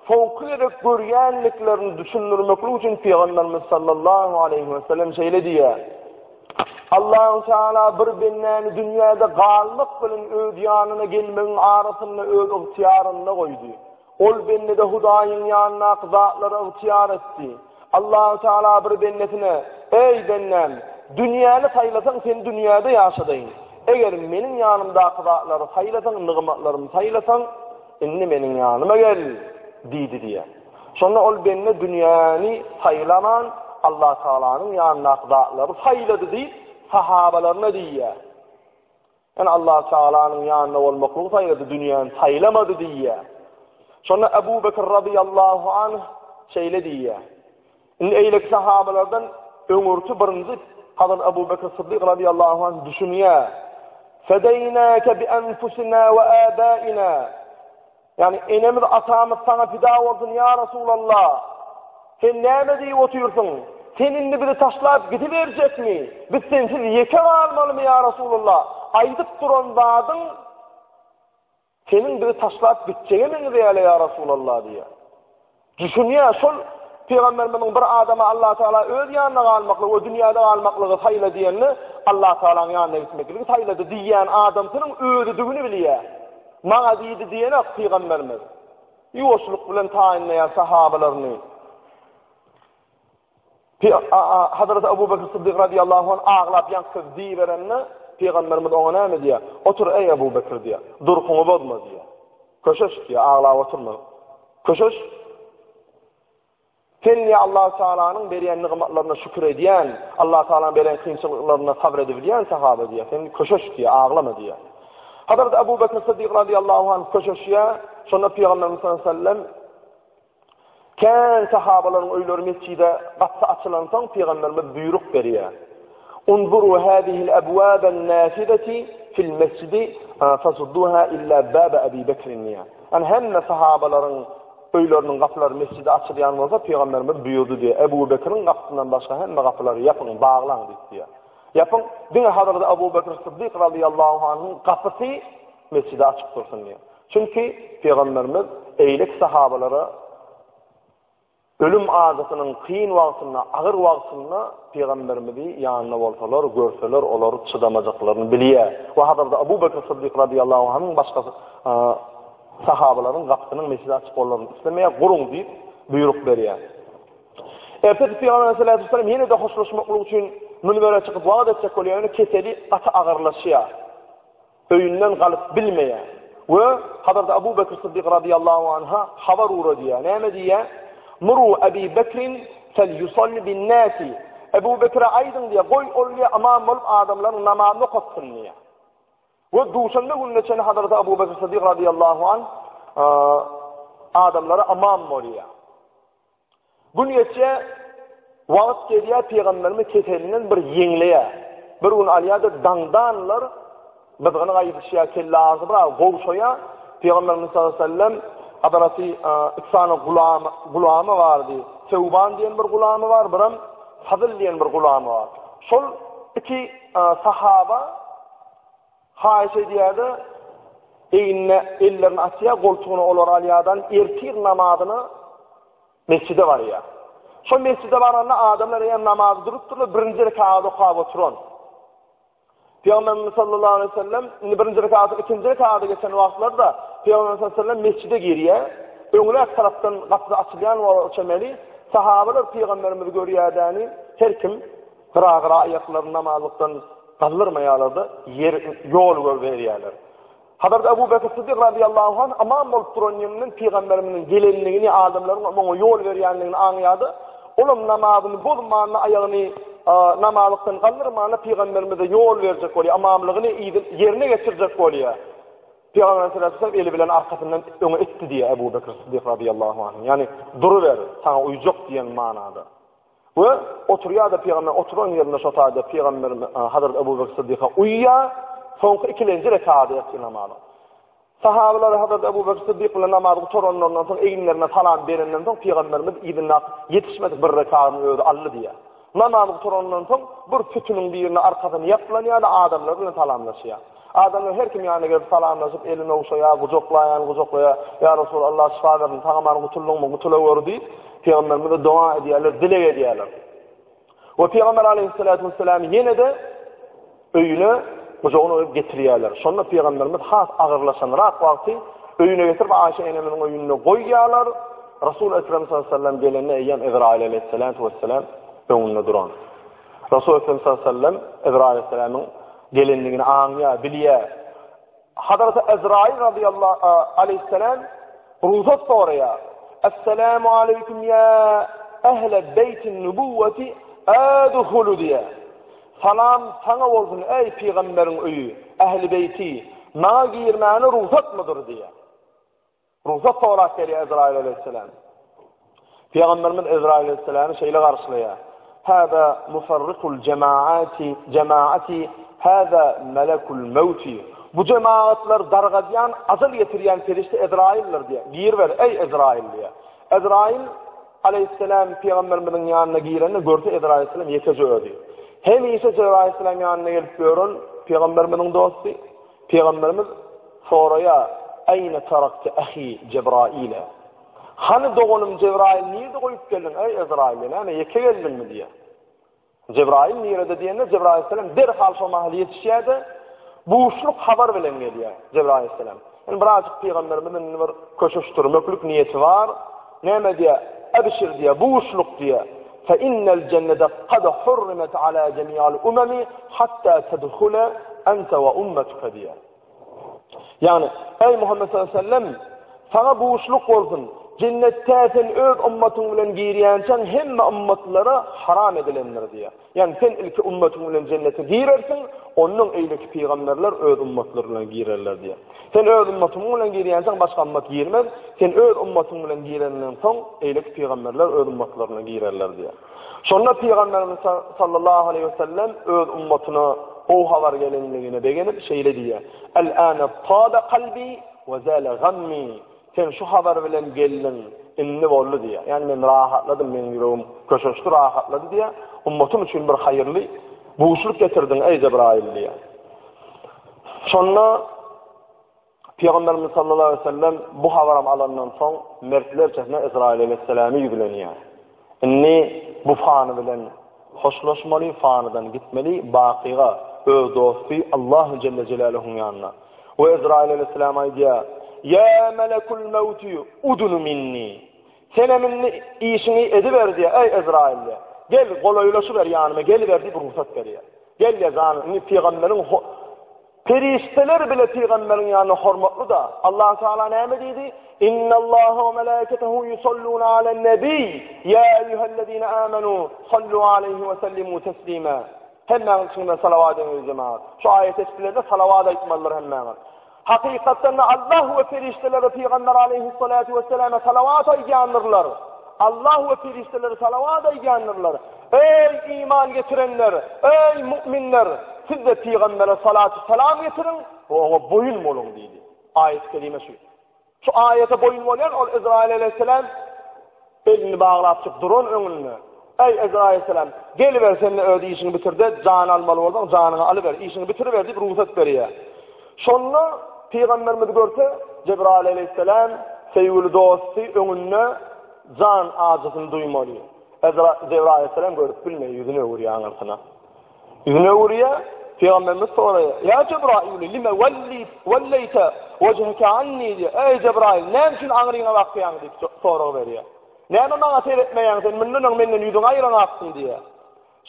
soňky gezek görýändiklerini düşündirmeklik üçin Pygamberimiz sallallahu aleýhi we sellem şeýle diýýär, Allahu Teala bir bendäni dünýäde galmak bilen öz ýanyna gelmegiň arasynda öz ygtyýarynda goýdy. Ol bende-de Hudaýyň ýanyndaky zatlary ygtyýar etdi. Allahu Teala bir bendesine, Eý, bendäm! Dünýäni saýlasaň, seni dünýäde ýaşadaýyn. Eger meniň ýanymdaky zatlary saýlasaň, nygmatlarymy saýlasaň, indi meniň ýanyma gel! diýdi diýýär. Şonda ol bende dünýäni saýlaman, Allahu Tealanyň ýanyndaky zatlary saýlady diýip, sahabalaryna diýýär. Ýöne Allah Tagalanyň ýanynda bolmaklygy saýlady, dünýäni saýlamady diýýär. Şonda Ebu Bekir razyýallahu anh şeýle diýýär. Indi eýleki sahabalardan öňürti birinji Hazrat Ebu Bekir Siddik razyýallahu anh düşünýär. Fedeýnäke bi enfusina we abaina. Ýagny enemiz atamyz saňa pida bolsun ýa Resulallah. Sen näme diýip otyrsyň? Sen indi bizi taşlap gidiberjekmi? Biz sensiz ýeke galmalymy ýa Resulallah? Aýdyp duran zadyň seniň bizi taşlap gitjege meňzeýärle ýa Resulallah diýýär. Düşünýär şol Pygamberimiziň bir adama Allah Taala öz ýanynda galmaklygy we dünýäde galmaklygy saýla diýende, Allah Taalanyň ýanyna gitmekligi saýlady diýýän adamsynyň özüdigini bilýär. Maňa diýdi diýenok Pygamberimiz. Ýuwaşlyk bilen taýynlaýar sahabalaryny. Hazreti Abu Bekr Siddik radiyallahu anh aglap ýaňky sözi diýiberende, Pygamberimiz oňa näme diýýär? Otur eý Abu Bekr diýýär. Durkuňy bozma diýýär. Köşeş diýýär, aglap oturma. Köşeş. Sen diýýär Allah Taalanyň berýän nygmatlaryna şükür edýän, Allah Taalanyň beren kynçylyklaryna sabr edibilýän sahaba diýýär. Sen köşeş diýýär, aglama diýýär. Hazreti Abu Bekr Siddik radiyallahu anh köşeşýär. Şonda Pygamberimiz sallallahu aleyhi ve sellem Kän sahabalaryň öýleri mesjide gapysy açylansoň Pygamberimiz buýruk berýär. Unzuru hazihil abwaban nafizati fil mesjidi fasudduha illa baba Abi Bekrin diýýär. Ýani hemme sahabalaryň öýleriniň gapylary mesjide açylýan bolsa Pygamberimiz buýurdy diýýär. Ebu Bekriň gapysyndan başga hemme gapylary ýapyň, baglaň diýip diýýär. Ýapyň, diňe Hazreti Abu Bekr Siddik razyýallahu anhuň gapysy mesjide açyk dursun diýýär. Çünki Pygamberimiz eýleki sahabalara ölüm adysynyň kyn wagtynda, agyr wagtynda Pygamberimizi ýanynda bolsalar, görseler, olar çydamajaklaryny bilýär. We Hazreti Abu Bekr Siddik razyýallahu anhuň başga sahabalaryň gapysynyň mesjide açyk bolmagyny islemeýär, guruň diýip buýruk berýär. Ertesi Pygamber aleyhissalatu vesselam ýene-de hoşlaşmaklyk üçin münbere çykyp wagyz etjek bolýar, ýöne keseli gaty agyrlaşýar. Öýünden galyp bilmeýär. We Hazreti Abu Bekr Siddik razyýallahu anha habar ugradýar. Näme diýýär? Muru Abi Bekrin fel yusalli bin nasi. Ebu Bekre aýdyň diýýär, goý ol diýýär ymam bolup adamlaryň namazyny okatsyn diýýär. We duşenbe gününe çenli Hazreti Abu Bekr Siddik razyýallahu anh adamlara ymam bolýar. Gün geçýär, wagt gelýär, pygamberimiz keselinden bir ýeňleýär. Bir gün alýar-da daňdanlar gyzgyny gaýdyşýar, kelle agyrysy biraz gowşaýar. Pygamberimiz sallallahu aleyhi ve sellem Hazreti iki sany gulamy, gulamy bardy. Sewban diýen bir gulamy bar, biram Fazl diýen bir gulamy bar. Şol iki sahaba haýyş edýär-de, egnine ellerini atýar, goltugyna olary alýardan ertir namazyna mesjide barýar. Şol mesjide baranda adamlar eýýäm namazy durupdyrlar, birinji rekagat okap oturan. Pygamberimiz sallallahu aleyhi ve sellem indi birinji rekaty ikinji rekata geçen wagtlarda Pygamberimiz sallallahu aleyhi ve sellem mesjide girýär. Öňräk tarapdan gapy açylýan bolar çemeli. Sahabalar pygamberimizi görýärdäni her kim gyra-gyra aýaklaryny namazlykdan galdyrmaýarlar-da, ýer ýol berýärler. Hazreti Ebu Bekr Siddik razyýallahu anh ymam bolup duran ýerinden pygamberimiziň gelendigini, adamlaryň oňa ýol berýändigini aňýardy. Olam namazyny bozmanda aýagyny namazlykdan galdyrmanda pygamberimize ýol berjek bolýar, ymamlygyny ýerine geçirjek bolýar. Pygamber aleyhissalatu eli bilen arkasyndan öňe itdi diýýär Ebu Bekr Siddik radiyallahu anh. Ýani duruber, saňa uýjak diýen manada. We oturýar-da pygamber oturan ýerinde şo taýda pygamber Hazrat Ebu Bekr Siddiga uýýar, soňky ikilenji rekady ýatsy namazy. Sahabalar Hazrat Ebu Bekr Siddik bilen namaz gutaranlaryndan soň eginlerine salam berenden soň pygamberimiz yzyndaky ýetişmedik bir rekadyny özi aldy diýýär. Namaz gutarandan soň bir sütüniň birine arkasyny ýaplanýar-da adamlar bilen salamlaşýar. Adamlar her kim ýanyna gelip salamlaşyp, elini ogşaýar, gujaklaýan gujaklaýar. Ýa Resulallah, şypa bersin, sag-aman gutuldyňmy, gutulaweri diýip, pygamberimize doga edýärler, dileg edýärler. We pygamber aleyhissalatu vesselam ýene-de öýüne gujagyna goýup getirýärler. Şonda pygamberimiz has agyrlaşanrak wagty öýüne getirip Aişe enemiziň öýünde goýýarlar. Resul Ekrem sallallahu aleyhi ve sellem gelende eýýäm Ezrail aleyhissalatu vesselam öňünde duran. Resul Ekrem sallallahu aleyhi ve sellem Ezrail aleyhissalamyň gelendigini aňýar, bilýär. Hazreti Ezrail radıyallahu aleyhisselam rugsat soraýar. Esselamu aleyküm ya ehle beytin nübüvveti adhulu diýär. Salam saňa bolsun eý pygamberiň öýi, ehli beýti, maňa girmäne rugsatmydyr diýär. Rugsat sorap gelýär Ezrail aleyhisselam. Pygamberimiz Ezrail aleyhisselamy şeýle garşylaýar. Hâzâ mufarrikul cemaati cemaati hâzâ melekul mewti. Bu jemagatlary dargadýan, ajal getirýän perişde Ezraildir diýýär. Giriber, eý Ezrail diýýär. Ezrail aleyhisselam pygamberimiziň ýanyna girende görse Ezrail aleyhisselam ýekeje özi. Hemişe Jebrail aleyhisselam ýanyna gelip ýören pygamberimiziň dosty. Pygamberimiz soraýar, Eýne tarakte ahi Jebraile? Hany doganym Jebrail nirde goýup geldiň, eý Ezrail, näme ýeke geldiňmi diýýär. Jebrail nirede diýende Jebrail aleyhisselam derhal şo mahal ýetişýär-de, buşluk habar bilen gelýär Jebrail aleyhisselam. Indi birazjyk pygamberimiz indi bir köşeşdirmeklik niýeti bar. Näme diýýär? Ebşir diýýär, buşluk diýýär. Fe innel jennete kad hurrimet ala jemi'al umami hatta tedhule ente we ummetuke diýýär. Ýagny, eý Muhammet sallallahu aleyhi ve sellem, saňa buşluk bolsun, jennetde sen öz ummatyň bilen girýänçäň hemme ummatlara haram edilendir diýýär. Ýagny sen ilki ummatyň bilen jennete girersiň, ondan eýleki pygamberler öz ummatlary bilen girerler diýýär. Sen öz ummatyň bilen girýänçäň başga ummat girmez, sen öz ummatyň bilen girenden soň eýleki pygamberler öz ummatlary bilen girerler diýýär. Şonda Pygamberimiz sallallahu aleýhi we sellem öz ummatyna gowy habar gelenligine begenip şeýle diýýär, El-ane tabe kalbi we zale gammi. Sen şu habar bilen geldiň, indi boldy diýýär. Ýagny men rahatladym, meniň ýüregim köşeşdi, rahatlady diýýär. Ummatym üçin bir haýyrly buşluk getirdiň, eý Jebraýyl diýýär. Şonda Pygamberimiz sallallahu aleýhi we sellem bu habaram alandan soň mertlerçesine Ezraýyl aleýhissalama ýüzlenýär. Indi bu fany bilen hoşlaşmaly, fanydan gitmeli, bakyga, öz dosty Allahu jelle jelaluhuň ýanyna. We Ezraýyl aleýhissalam aýdýar: "Ýa melekul mewti udunu minni." Senem indi işiňi ediber diýýär, eý Ezraýyl diýýär. Gel, golaýlaşyber ýanyma, geliber diýip rugsat berýär. Gel diýýär, janyň, indi pygamberiň Perişdeler bile pygamberiň ýanynda hormatly-da. Allah Taala näme diýdi? Innallaha we melaiketehu yusalluna alen nebi. Ya eyyuhellezine amenu sallu aleyhi we sellimu teslima. Hemmäňiz içiňden salawat ediň jemaat. Şu aýaty eşidilende salawat aýtmalydyr hemmäňiz. Hakykatdan-da Allah we perişdeleri pygamber aleyhissalatu vesselama salawat aýdýandyrlar. Allah we perişdeleri salawat aýdýandyrlar. Eý iman getirenler, eý mu'minler, siz-de pygambere salatu salam getiriň we oňa boýun boluň diýdi. Aýat-y kerime şu. Şu aýata boýun bolýan ol Ezrail aleyhisselam elini baglapjyk duran öňünde. Eý Ezrail aleyhisselam, geliber sen-de öz işiňi bitir-de, jan almaly bolsaň janyňy alyber, işiňi bitiriber diýip rugsat berýär. Şonda pygamberimiz görse, Jebrail aleyhisselam söýgüli dosty öňünde jan ajysyny duýmaly. Ezra Jebrail aleyhisselam görüp bilmeýär, ýüzüni öwürýär aňyrsyna. Ýüzüni öwürýär, Pygamberimiz soraýar, Ýa Jebrail, lime wellit, welleýte wejheke anni diýýär. Eý Jebrail, näme üçin aňryňa bakýaň diýip sorag berýär. Näme maňa seretmeýäň sen, mundan öň menden ýüzüňi aýyraňaksyň diýýär.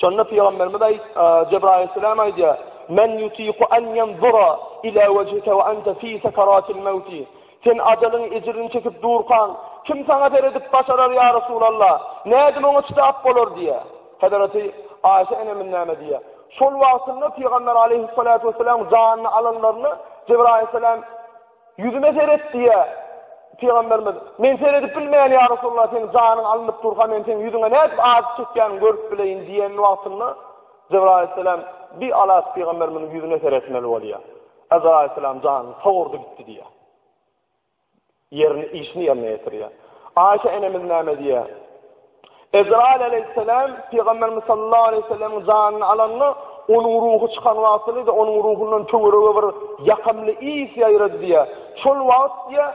Şonda Pygamberimiz aýt, Jebrail aleyhisselam aýdýar, Men yutiku an yanzura ila wejhike we ente fi sekeratil mewti. Sen ajalyň ejirini çekip durkaň, kim saňa seredip başarar ýa Resulallah? Nädip oňa çydap bolar diýýär. Hezreti Aýşe enemiz näme diýýär? Şol wagtynda Pygamber aleyhissalatu vesselam janyny alanlarynda Jebrail aleyhissalam. Ýüzüme seret diýýär. Pygamberimiz, Men seredip bilmeýän ýa Resulallah, seň janyň alnyp durka men seň ýüzüňe nädip ajy çekýäniňi görüp bileýin diýen wagtynda Jebraýyl aleyhisselam bi alaç pygamberimiziň ýüzüne seretmeli bolýar. Ezraýyl aleyhisselam janyny sogurdy gitdi diýýär. Ýerini işini ýerine ýetirýär. Aýşa enemiz näme diýýär? Ezraýyl aleýhissalam Pygamberimiz sallallahu aleýhi we sellemiň janyny alanda, onuň ruhy çykan wagtyny-da onuň ruhundan töwerege bir ýakymly ys ýaýrady diýýär. Şol wagt diýýär,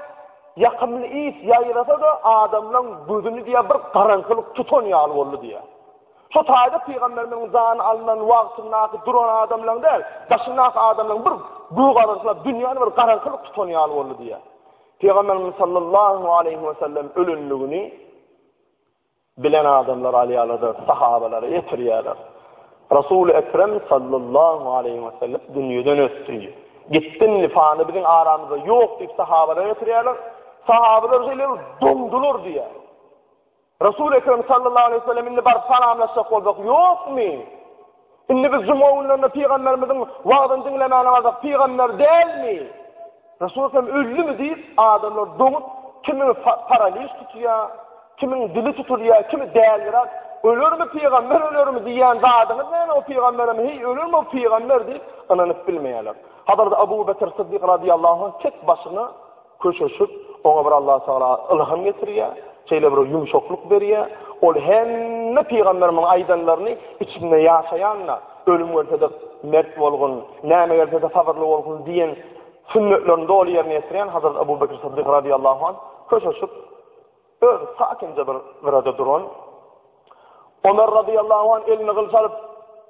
ýakymly ys ýaýrasa-da adamlaryň gözüni diýýär bir garaňkylyk tutan ýaly boldy diýýär. Şo taýda Pygamberimiziň jany alnan wagtyndaky duran adamlaryň däl, daşyndaky adamlaryň bir gögi garaňkylap, dünýäni bir garaňkylyk tutan ýaly boldy diýýär. Pygamberimiz sallallahu aleýhi we sellem ölenligini bilen adamlar alýarlar-da, sahabalara ýetirýärler. Resul-i Ekrem sallallahu aleýhi we sellem dünýeden ötdi. Gitdi indi pany biziň aramyzda ýok diýip sahabalara ýetirýärler. Sahabalar şeýle bir doňdular diýýär. Resul Ekrem sallallahu aleýhi we sellem indi baryp salamlaşjak bolsak ýokmy? Indi biz juma günlerinde pygamberimiziň wagzyny diňlemäne barsak pygamber dälmi? Resul Ekrem öldümi diýip adamlar doňup kimi paraliç tutýar, kimiň dili tutulýar, kimi däliräk, ölermi pygamber ölermi diýýän zadyňyz näme o pygamberem heý ölermi o pygamber diýip ynanyp bilmeýärler. Hazreti Abu Bekr Siddik radiyallahu anh tek başyna Köşeşip, oňa bir Allah Tagala ylham getirýär, şeýle bir ýumşaklyk berýär. Ol hemme pygamberimiň aýdanlaryny içinde ýaşaýan-da, ölüm gelse-de mert bolgun, näme gelse-de sabyrly bolgun diýen sünnetlerini doly ýerine ýetirýän Hazrat Abu Bekr Siddik radiyallahu anh köşeşip, Özi sakinje bir gyrada duran Omer radyýallahu anh elini gylyç alyp,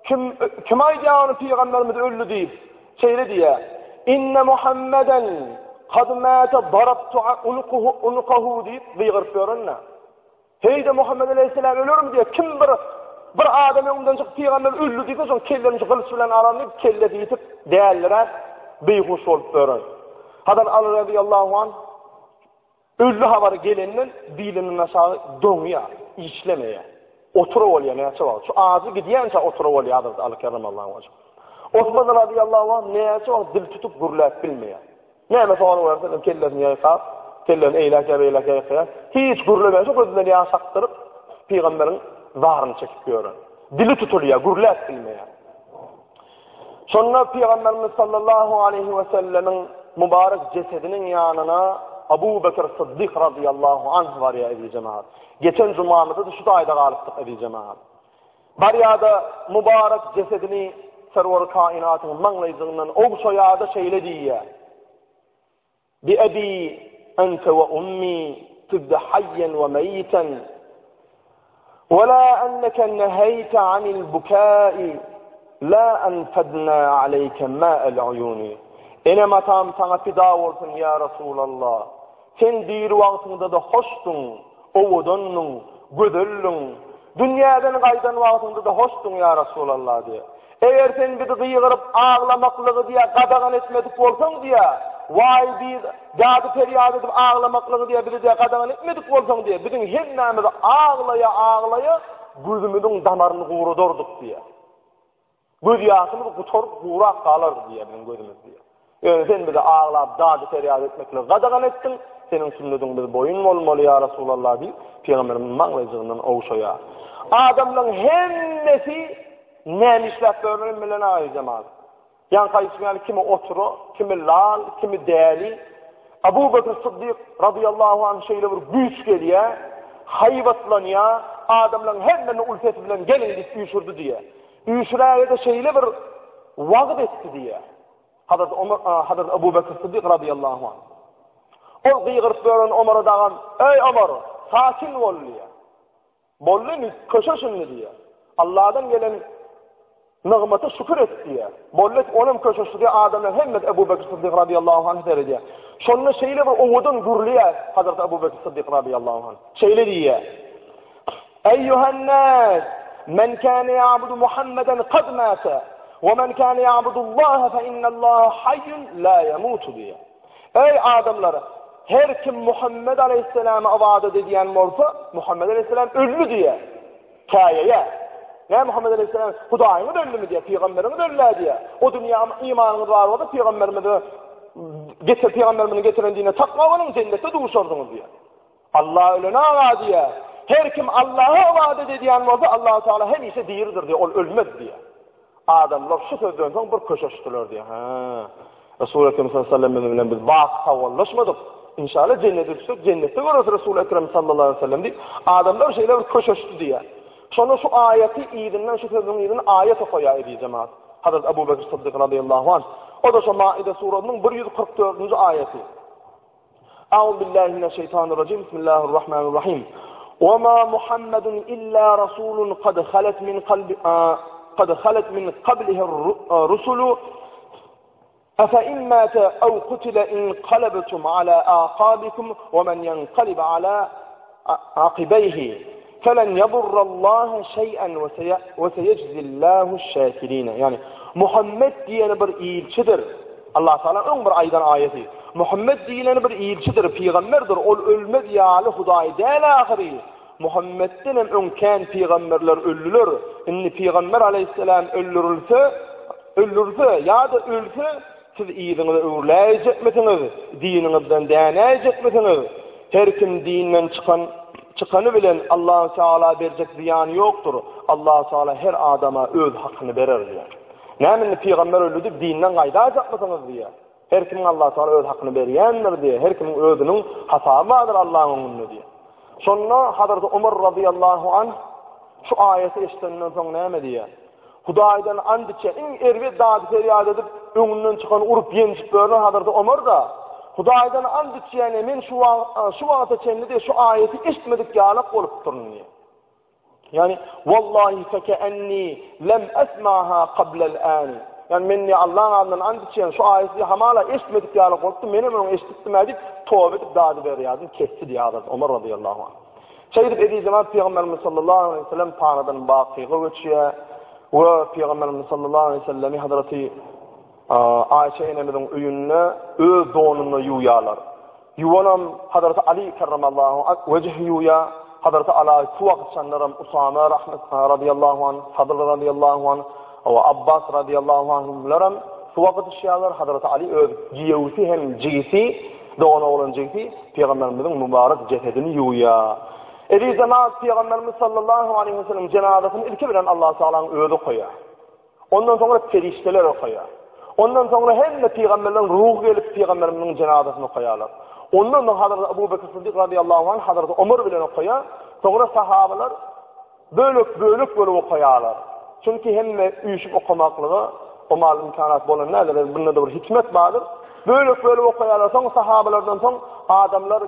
Kim, kim aýdýar ony pygamberimiz öldi diýip? Şeýle diýýär, Inne Muhammeden kad mate darabtu unukuhu unukahu diýip gygyryp ýörenler. Heý-de Muhammed aleyhisselam ölermi diýip, kim bir bir adam öňünden çykyp pygamber öldi diýse, şoň kellesini gylyç bilen alan diýip, kellesi ýitip, däliräp, beýhuş bolup ýören. Hazrat Aly radyýallahu anh Öldi habary gelenden bilinden aşagy doňýar, işlemeýär. Otura bolýar näçe wagt. Şu ajy gidýänçä otura bolýar Hazreti Aly kerremallahu wajh. Osman razyýallahu anh näçe wagt dil tutup gürläp bilmeýär. Näme sorag berseň kellesini ýaýkap, kellesini eýläk ýa beýläk ýaýkaýar. Hiç gürlemän şu gözünden ýaş akdyryp pygamberiň zaryny çekip ýören. Dili tutulýar, gürläp bilmeýär. Şonda Pygamberimiz sallallahu aleýhi we sellemiň mübarek jesediniň ýanyna Abu Bekr Syddyk razyýallahu anh barýar eziz jemagat. Geçen jumamyzda-da şu taýda galypdyk eziz jemagat. Barýar-da mübarek jesedini Serwer-i Kainatyň maňlaýjygyndan ogşaýar-da şeýle diýýär. Bi ebi ente we ummi tibde hayyen we meýiten we la enneke neheýte anil bukai la enfedna aleyke ma'el uyuni. Enem-atam saňa pida bolsun ýa Resulallah. Sen diri wagtyňda-da hoşduň, owadandyň, gözeldiň. Dünýäden gaýdan wagtyňda-da hoşduň ýa Resulallah diýýär. Eger sen bizi gygyryp aglamaklygy diýýär gadagan etmedik bolsaň diýýär, waý biz dady-perýat edip aglamaklygy diýýär bizi diýýär gadagan etmedik bolsaň diýýär, biziň hemmämiz aglaýa-aglaýa gözümiziň damaryny guradardyk diýýär. Gözýaşymyz gutaryp gurap galardy diýýär biziň gözümiz diýýär. Ýöne sen bizi aglap dady-perýat etmekligi gadagan etdiň, seniň sünnediňe biz boýun bolmaly ýa Resulallah diýip, pygamberimiz maňlaýjygyndan ogşaýar. Adamlaryň hemmesi näme işläp ýörenini bilen aý jemagat. Ýaňky aýdyşym ýaly kimi otura, kimi lal, kimi däli. Abu Bekr Siddik razyýallahu anh şeýle bir güýç gelýär, haýbatlanýar, adamlaryň hemmesini uly ses bilen geliň diýip üýşürdi diýýär. Üýşüräge-de şeýle bir wagyz etdi diýýär. Hazrat Omar, Hazrat Abu Bekr Siddik razyýallahu anh. Ol gygyryp ýören Omara dagam, Eý Omar, sakin bol diýýär. Boldy indi, köşeş indi diýýär. Allahdan gelen nygmata şükür et diýýär. Boldy, onam köşeşdi diýýär. Adamlar hemmesi Ebu Bekr Siddik razyýallahu anh seredýär. Şonda şeýle bir owadan gürleýär Hazrat Abu Bekr Siddik razyýallahu anh. Şeýle diýýär. Eýýuhen nas, men kâne ya'budu Muhammeden kad mâte, we men kâne ya'budullaha fe innallaha hayyun la yamutu diýýär. Eý adamlar, her kim Muhammed aleyhisselama ybadat edýän bolsa, Muhammed aleyhisselam öldi diýýär. Käýeýär. Näme Muhammed aleyhisselam Hudaýyňyz öldümi diýýär, pygamberiňiz öldä diýýär. O dünýä imanyňyz bar bolsa pygamberimize. Getir pygamberimiziň getiren dinine takwa boluň, jennetde duşarsyňyz diýýär. Allah ölen aga diýýär. Her kim Allaha ybadat edýän bolsa, Allahu Teala hemişe diridir diýýär, ol ölmez diýýär. Adamlar şu sözden soň bir köşeşdiler diýýär. Hä. Resul Ekrem sallallahu aleyhi ve sellem bilen biz baky sawallaşmadyk. Inşallah cennete düşsek, cennetde göreris Resul Ekrem sallallahu aleyhi ve sellem diýip, adamlar şeýle bir köşeşdi diýýär. Şonda şu aýaty yzyndan şu sözüň yzyna aýat okaýar eziz jemaat. Hazrat Abu Bekr Sıddyk radıyallahu anh. O da şu Maide surasynyň 144-nji aýaty. A'udhu billahi mineşşeytanirracim. Bismillahirrahmanirrahim. Wa ma Muhammedun illa rasulun kad halat min kalbi kad halat min qablihi rusulu Efe in mate ew kutile inqalabtum ala aqabikum we men yenqalib ala aqibeyhi felen yadurrallaha şey'en ve seyeczillahu'ş şakirine. Yani Muhammed diýeni bir ilçidir. Allah Taala öň bir aýdan aýaty. Muhammed diýileni bir ilçidir, pygamberdir. Ol ölmez ýaly Hudaý däl ahyry. Muhammedden hem öň kän pygamberler öldüler. Indi pygamber aleýhissalam öldürilse, öldürse ýa-da ölse, siz yzyňyza öwrüläýjekmisiňiz, diniňizden dänäýjekmisiňiz? Her kim dinden çykan çykany bilen Allahu Teala berjek zyýany ýokdur. Allahu Teala her adama öz hakyny berer diýýär. Näme indi pygamber öldi diýip dinden gaýdaýjakmysyňyz diýýär. Her kimiň Allahu Teala öz hakyny berýändir diýýär. Her kimiň özüniň hasaby bardyr Allahyň öňünde diýýär. Şonda Hazreti Omar razyýallahu anh şu aýaty eşidenden soň näme diýýär? Hudaýdan and içýär. Iň erbet dady-perýat edip, öňünden çykany urup-ýenjip ýören Hazreti Omar-da, Hudaýdan and içýän, men şu wagt şu wagta çenli diýýär, şu aýaty eşitmedik ýalak bolupdyryn diýýär. Ýagny, Wallahi feke'enni lem esmaha qablel an. Ýagny men diýýär, Allaň adyndan and içýän, şu aýaty diýýär, hamala eşitmedik ýaly bolupdym, menem öň eşidipdim-ä diýip, toba edip dady-perýadyny kesdi diýýär Hazreti Omar razyýallahu anh. Şeýdip eziz jemaat Pygamberimiz sallallahu aleýhi we sellem panadan bakyga göçýär we Pygamberimiz sallallahu aleýhi we sellemi Hazreti Aýşe enemiziň öýünde öz donunda ýuwýarlar. Ýuwanam Hazreti Ali kerremallahu wejhi ýuwýar. Hazreti Ala suw akytşanlaram Usama rahmet radiyallahu anh, Fadl radiyallahu anh we Abbas radiyallahu anhumlaram suw akytyşýarlar. Hazreti Ali öz giýewsi hem jigisi Dogan oglan jigsi Pygamberimiziň mübarek jesedini ýuwýar. Eziz jemagat Pygamberimiz sallallahu aleýhi we sellem jenazasyny ilki bilen Allah Tagalanyň özi okaýar. Ondan soňra perişdeler okaýar. Ondan soňra hemme pygamberleriň ruhy gelip pygamberimiziň jenazasyny okaýarlar. Ondan soň Hazreti Abu Bekr Siddik radiyallahu anh Hazreti Omar bilen okaýar. Soňra sahabalar Bölek-bölek bolup okaýarlar. Çünki hemme üýşüp okamaklyga o mal imkanat bolan däldir. Bunda-da bir hikmet bardyr. Bölek-bölek okaýarlar. Soň sahabalardan soň adamlar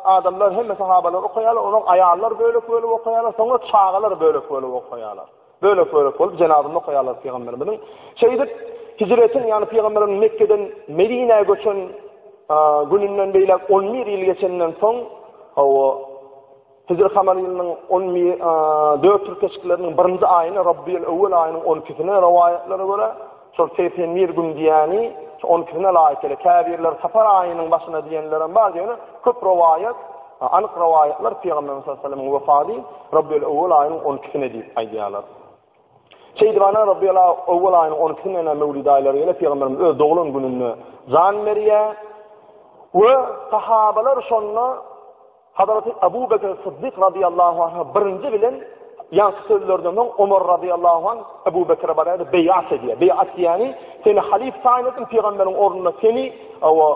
adamlar hemme sahabalar okaýarlar. Onuň aýallar bölek-bölek okaýarlar. Soňra çagalar bölek-bölek okaýarlar. Bölek-bölek bolup jenazyny okaýarlar pygamberimiziň. Şeýdip hijretiň, ýagny pygamberimiz Mekgeden Medinä göçen gününden beýläk 11 ýyl geçenden soň, hawa, Hijri kamary ýylynyň on bir, dört tirkeşikleriniň birinji aýyny Rabbiýel Öwwel aýynyň on ikisine rowaýatlara görä, şol 81 gün diýýäni şu on ikisine laýyk gelýär. Käbirleri sapar aýynyň başyna diýenlerem bar, ýöne köp rowaýat, anyk rowaýatlar Pygamberimiz sallallahu aleyhi ve sellemiň wefady Rabbiýel Öwwel aýynyň on ikisine diýip aýdýarlar. Şeýdip ana Rabbiýel Öwwel aýynyň on ikisinde ene Mewlid aýlary gelip Pygamberimiz öz doglan gününde jan berýär we sahabalar şonda Hazreti Abu Bekr Syddyk razyýallahu anha birinji bilen ýaňky sözlerden soň Omar razyýallahu anh Abu Bekre barýar-da beýat edýär. Beýat diýýäni, seni halyf taýyn etdim pygamberiň ornuna seni, hawa,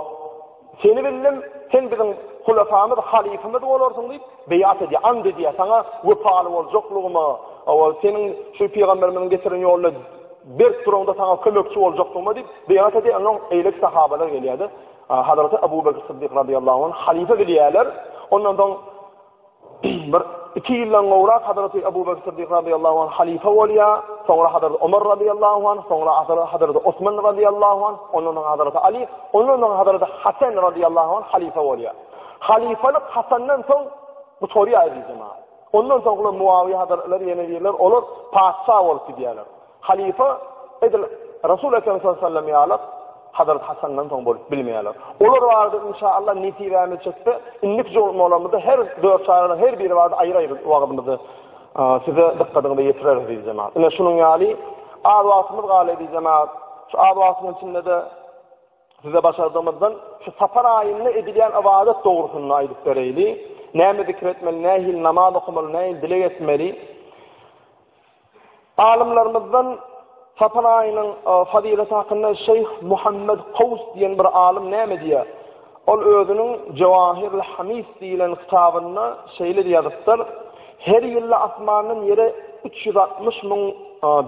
seni bildim, sen biziň hulafamyz, halyfymyz bolarsyň diýip beýat edýär, and edýär, saňa wepaly boljaklygyma, hawa, seniň şu pygamberimiziň getiren ýoluna berk duraňda saňa kömekçi boljakdygyma diýip beýat edýär. Ondan eýleki sahabalar gelýär-de, Hazreti Abu Bekr Syddyk radyýallahu anh halyfa bilýärler. Ondan soň bir iki ýyldan gowrak Hazreti Abu Bekr Syddyk radyýallahu anh halyfa bolýar. Soňra Hazreti Omar radyýallahu anh, soňra Hazreti Osman radyýallahu anh, ondan soň Hazreti Ali, ondan soň Hazreti Hasan radyýallahu anh halyfa bolýar. Halyfalyk Hasandan soň gutarýar eziz jemaat. Ondan soňra Muawiýe hazretleri ýene birler, olar patyşa bolup gidýärler. Halyfa edil Resul Ekrem sallallahu aleyhi ve sellem ýaly Hazrat Hasandan soň bolup bilmeýärler. Olar barada inşallah nesibämiz çekse, indiki jumlalarymyzda her dört çaýragyň her biri barada aýry-aýry wagyzymyzy size dykgatyňyza ýetireris eziz jemaat. Ine şunuň ýaly az wagtymyz galdy eziz jemaat. Şu az wagtyň içinde-de. Size başardygymyzdan şu sapar aýynda edilýän ybadat dogrusynda aýdyp bereýli. Näme zikir etmeli, nähili namaz okamaly, nähili dileg etmeli? Alymlarymyzdan sapar aýynyň e, fazileti hakynda Şeýh Muhammed Kaws diýen bir alym näme diýýär? Ol özüniň Jawahirul Hamis diýlen kitabynda şeýle ýazypdyr: Her ýylda asmandan ýere 360 müň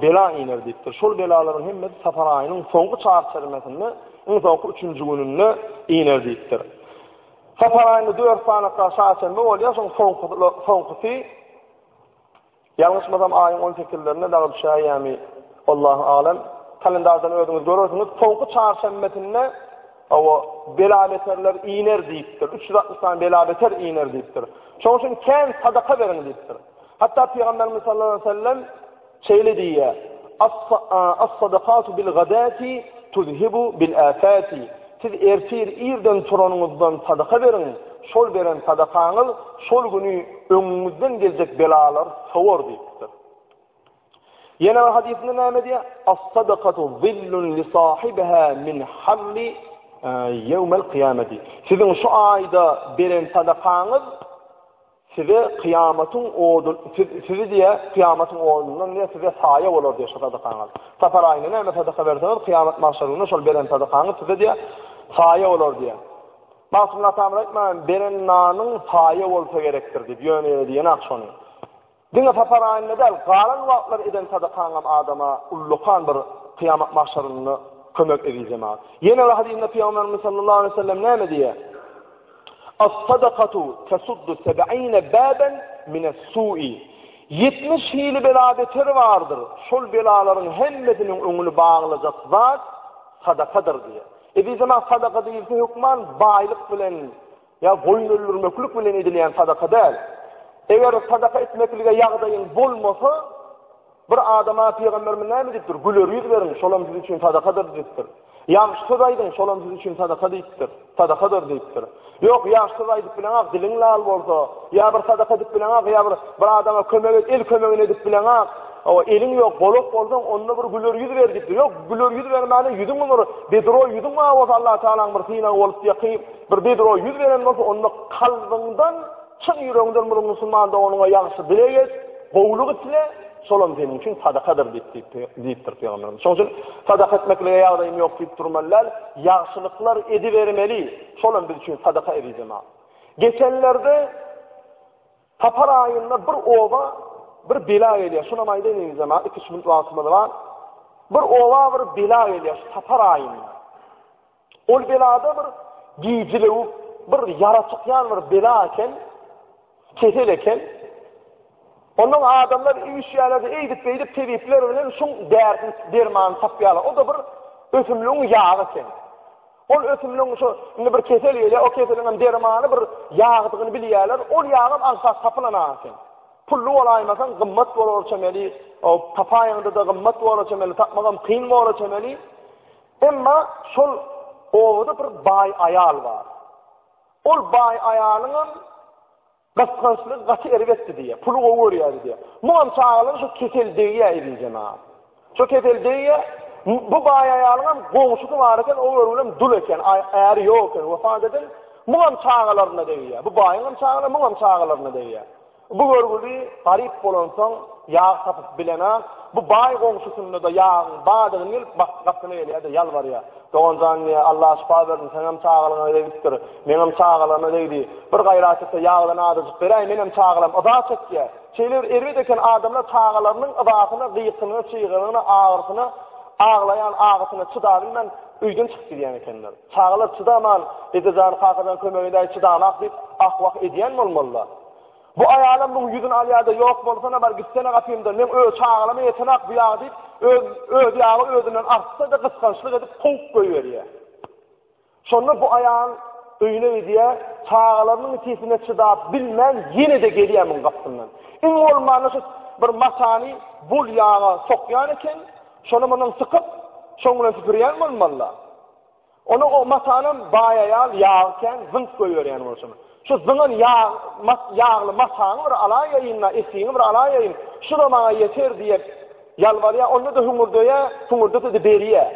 bela iner diýipdir. Şol belalaryň hemmesi sapar aýynyň soňky çarçermesinde, iň soňky üçünji gününde iner diýipdir. Sapar aýynda dört sany çarşenbe bolýar, şoň soňkusy Ýalňyşmasam aýyň on sekizlerinde dagy düşäýýämi, Allahu alem. Kalendardan özüňiz görersiňiz. Soňky çarşenbesinde hawa bela-beterler iner diýipdir. 360 sany bela-beter iner diýipdir. Şonuň üçin kän sadaka beriň diýipdir. Hatda Pygamberimiz sallallahu aleyhi ve sellem şeýle diýýär: As-sadakatu bil gadati tuzhibu bil afati. Siz ertir irden turanyňyzdan sadaka beriň, şol beren sadakaňyz şol güni öňüňizden geljek belalary sowar diýipdir. Ýene bir hadysynda näme diýýär? As-sadakatu zillun li sahibiha min harri e, ýewmel kyýameti. Siziň şu aýda beren sadakaňyz Size kyýamatyň ody, sizi diýýär, kyýamatyň odundan diýýär, size saýa bolar diýýär şu sadakaňyz. Sapar aýynda näme sadaka berseňiz, kyýamat magşar gününde şol beren sadakaňyz size diýýär, saýa bolar diýýär. Magtymguly atamyz aýtman, beren nanyň saýa bolsa gerekdir diýip, ýöne ýere diýenak şony. Diňe sapar aýynda däl, galan wagtlar eden sadakaňam adama ullakan bir kyýamat magşarynda kömek eziz jemagat. Ýene bir hadysynda Pygamberimiz sallallahu aleyhi ve sellem näme diýýär? As-sadakatu tesuddu seb'ine baban mines-su'i. 70 hili bela-beter bardyr. Şol belalaryň hemmesiniň öňüni baglajak zat sadakadyr diýýär. Eziz jemagat, sadaka diýilse hökman baýlyk bilen Ýa goýun öldürmeklik bilen edilýän sadaka däl. Eger sadaka etmeklige ýagdaýyň bolmasa, bir adama pygamberimiz näme diýipdir? Güler ýüz beriň, şolam siz üçin sadakadyr diýipdir. Ýagşy söz aýdyň, şolam siz üçin sadaka diýipdir. Sadakadyr diýipdir. Ýok, ýagşy söz aýdyp bileňak, diliň lal bolsa, ýa bir sadaka edip bileňak, ýa bir bir adama kömek et, el kömegini edip bileňak, o eliň ýok, golak bolsaň, onda bir güler ýüz ber diýipdir. Ýok, güler ýüz bermäne ýüzüň bir bedroý ýüzüň bar bolsa, Allah Tagalaň bir synagy bolup ýakyp, Bir bedroý ýüz beren bolsa, onda kalbyňdan, çyn ýüregiňden bir musulman doganyňa ýagşy dileg et, gowulyk isle, şolam seniň üçin sadakadyr diýip diýipdir pygamberimiz. Şonuň üçin sadaka etmeklige ýagdaýym ýok diýip durmaly däl, ýagşylyklar edibermeli. Şolam biz üçin sadaka eziz jemagat. Geçenlerde Sapar aýynda bir oba bir bela gelýär. Şunam aýdaýyn eziz jemagat, 2-3 minut wagtymyz bar. Bir oba bir bela gelýär şu sapar aýynda. Ol belada bir gijilewük, bir ýara çykýan bir bela eken, kesel eken. Ondan adamlar üýşýärler-de, eýdip-beýdip tebipler bilen şuň därisini, dermanyny tapýarlar. O-da bir ösümligiň ýagy eken. Ol ösümligiň şu indi bir kesel gelýär, o keseliň hem dermany bir ýagdygyny bilýärler. Ol ýagam aňsat tapylan eken. Pully bolaýmasaň gymmat bolar çemeli, o tapaýaňda-da gymmat bolar çemeli, tapmagam kyn bolar çemeli. Emma şol obada bir baý aýal bar. Ol baý aýalyňam gysgançlygy gaty erbetdi diýýär. Puly gowy görýärdi diýýär. Muňam çagalaryna şo kesel degýär eziz jemagat. Şo kesel degýär. Bu baý aýalyňam goňşusy bar eken, o görgülem dul eken, äri ýok eken, wepat eden. Muňam çagalaryna degýär. Bu baýyňam çagalaryna, muňam çagalaryna degýär. Bu görgüli garyp bolansoň, ýag tapyp bilenak, bu baý goňşusynda-da ýagyň bardygyny bilip, gapysyna gelýär-de, ýalbarýar. Dogan jan diýýär, Alla şypa bersin, seňem çagalygyňa degipdir, meňem çagalaryma degdi. Bir gaýrat etse, ýagdan azajyk beräý, menem çagalarym yza çekýär. Şeýle bir erbet eken, adamlar çagalarynyň yzasyna, gykylygyna, çygyrygyna, agyrysyna, aglaýan agysyna çydabilmän, öýden çykyp gidýän ekenler. Çagalar çydaman, Eje jan, kaka jan kömek edäý, çydamak diýip, ah-wah edýän bolmalylar. Bu aýalam muň ýüzüni alýada ýok bolsana bar gitsene gapymdan meň öz çagalama ýetenak bu ýag diýip öz öz ýagy özünden artsa-da gysgançlyk edip kowup goýberýär. Şonda bu aýal öýüne gidýär, çagalarynyň sesine çydap bilmän ýene-de gelýär muň gapysyndan. Iň bolmanda şu bir matany bol ýaga sokýan eken, şony mundan sykyp, şoň bilen süpürýän bolmaly-da. Onuň o matanam baý aýal ýagy kän zyňk goýberýän bolşuny. Şu zyňan ýag, mat, ýagly mataňy bir alaýaýyn-da, esiňi bir alaýaýyn, şu-da maňa ýeter diýip ýalbarýar, onda-da hüňürdeýär, hüňürdese-de berýär.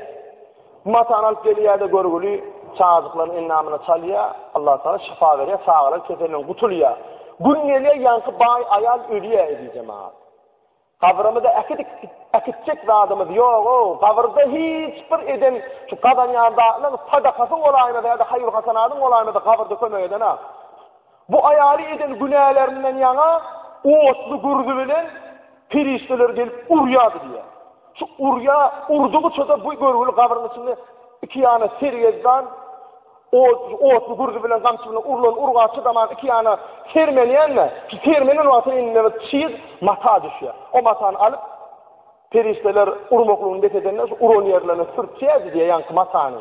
Bu matany alyp gelýär-de görgüli çagajyklaryň endamyna çalýar. Allah Taala şypa berýär, çagalar keselinden gutulýar. Gün gelýär, ýaňky baý aýal ölýär eziz jemagat. Gabrymyza äkidip äkitjek zadymyz ýog-ow. Gabyrda hiç bir eden şu gazanýan zatlaryň sadakasy bolaýmasa ýa-da haýyr-hasanadyň bolaýmasa gabyrda kömek edenak. Bu aýaly eden günälerinden ýaňa otly gürzi bilen perişdeler gelip urýardy diýýär. Şu urýa, urdugyça-da bu görgüli gabryň içinde iki ýana sergezdan otly gürzi bilen gamçy bilen urlan urga çydaman iki ýana sermenýän-de, şu sermenen wagty eline bir çyg mata düşýär. O matany alyp perişdeler urmaklygyny bes edende şu uran ýerlerine sürtýärdi diýýär ýaňky matany.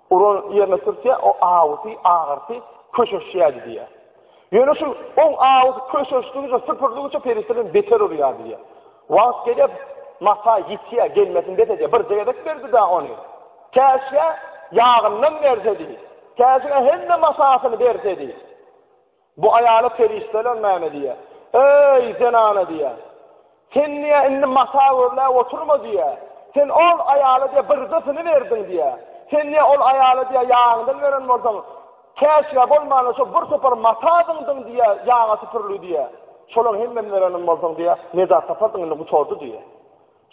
Uran ýerine sürtýär, o awusy, agyrysy köşeşýärdi diýýär. Ýöne şu oň awusy köşeşdigiçe, süpürdügiçe perişdeler beter urýar diýýär. Wagt gelip, mata ýitýär, gelmesini bes edýär. Birje gezek berdi-dä ony. Käşgä ýagyndan bersedi. Käşgä hemme matasyny bersedi. Bu aýala perişdeler näme diýýär? Eý, zenana diýýär. Sen diýýär, indi mata görläp oturma diýýär. Sen ol aýala diýýär, birjesini berdiň diýýär. Sen diýýär, ol aýala diýýär, ýagyňdan beren bolsaň, käşgä bolmanda şo bir topar mata zyňdyň diýýär, ýaga süpürli diýýär. Şolaryň hemmesini berenem bolsaň diýýär, nejat tapardyň indi gutardy diýýär.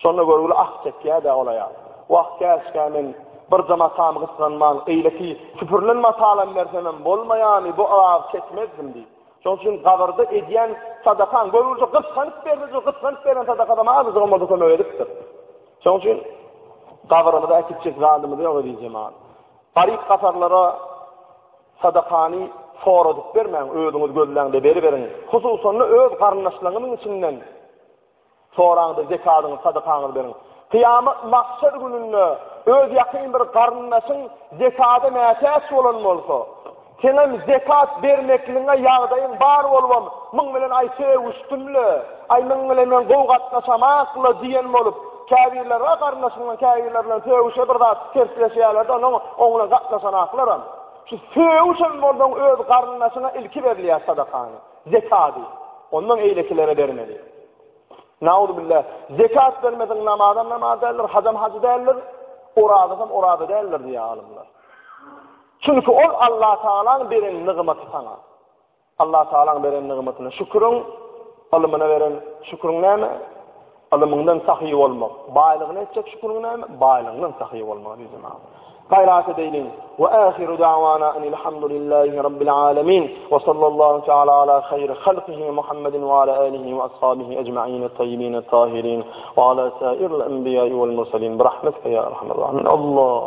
Şonda görgüli ah çekýär-dä ol aýal. Wah, käşgä men birje matamy gysganman, eýleki süpürilen matalam bersemem bolmaýamy, bu azaby çekmezdim diýip. Şonuň üçin gabyrda edýän sadakaň, görgüli gysganyp berse, gysganyp beren sadakadam azajygam bolsa kömek edipdir. Şonuň üçin gabrymyza äkitjek zadymyz ýok eziz jemagat. Garyp-gasarlara sadakany soradyp bermäň, özüňiz gözläň-de beriberiň. Hususan-da öz garyndaşlaryňyzyň içinden Soraňda zekadyňyzy, sadakaňyzy beriň. Kyýamat mahşer gününde öz ýakyn bir garyndaşyň zekada mätäç bolan bolsa, seňem zekat bermekligiňe ýagdaýyň bar bolubam, muň bilen aý sögüşdim-le, aý muň bilen men gowy gatnaşamak-la diýen bolup, käbirleri bar garyndaşyňdan käbirleri bilen sögüşe bir zat tersleşýärler-de, onnoň oň bilen gatnaşanaklaram. Şu sögüşen bolsaň öz garyndaşyňa ilki berilýär sadakany. Zekady. Ondan eýlekilere bermeli. Nauzubillah. Zekat bermeseň namazam namaz däldir, hajam haj däldir, orazasam oraza däldir diýýär alymlar. Çünki ol Allah Taalanyň beren nygmaty saňa. Allah Taalanyň beren nygmatyna şüküriň, ylmyna beren şüküriň näme? Ylymyňdan sahy bolmak, baýlygyna etjek şüküriň näme? Baýlygyňdan sahy bolmak diýdi Ymam. Gaýrat edeýliň. Wa ahiru da'wana enilhamdulillahi rabbil alamin. Wa sallallahu taala ala haýri halkihi Muhammedin wa ala alihi wa ashabihi ecmaîn et-tayyibin et-tahirin wa ala sairil enbiýai wal murselin bi rahmetike ya erhamer rahimin. Allah.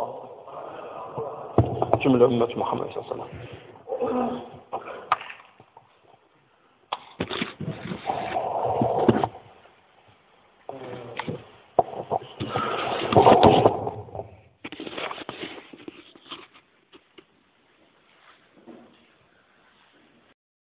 Cümle ümmet Muhammed sallallahu aleyhi ve sellem.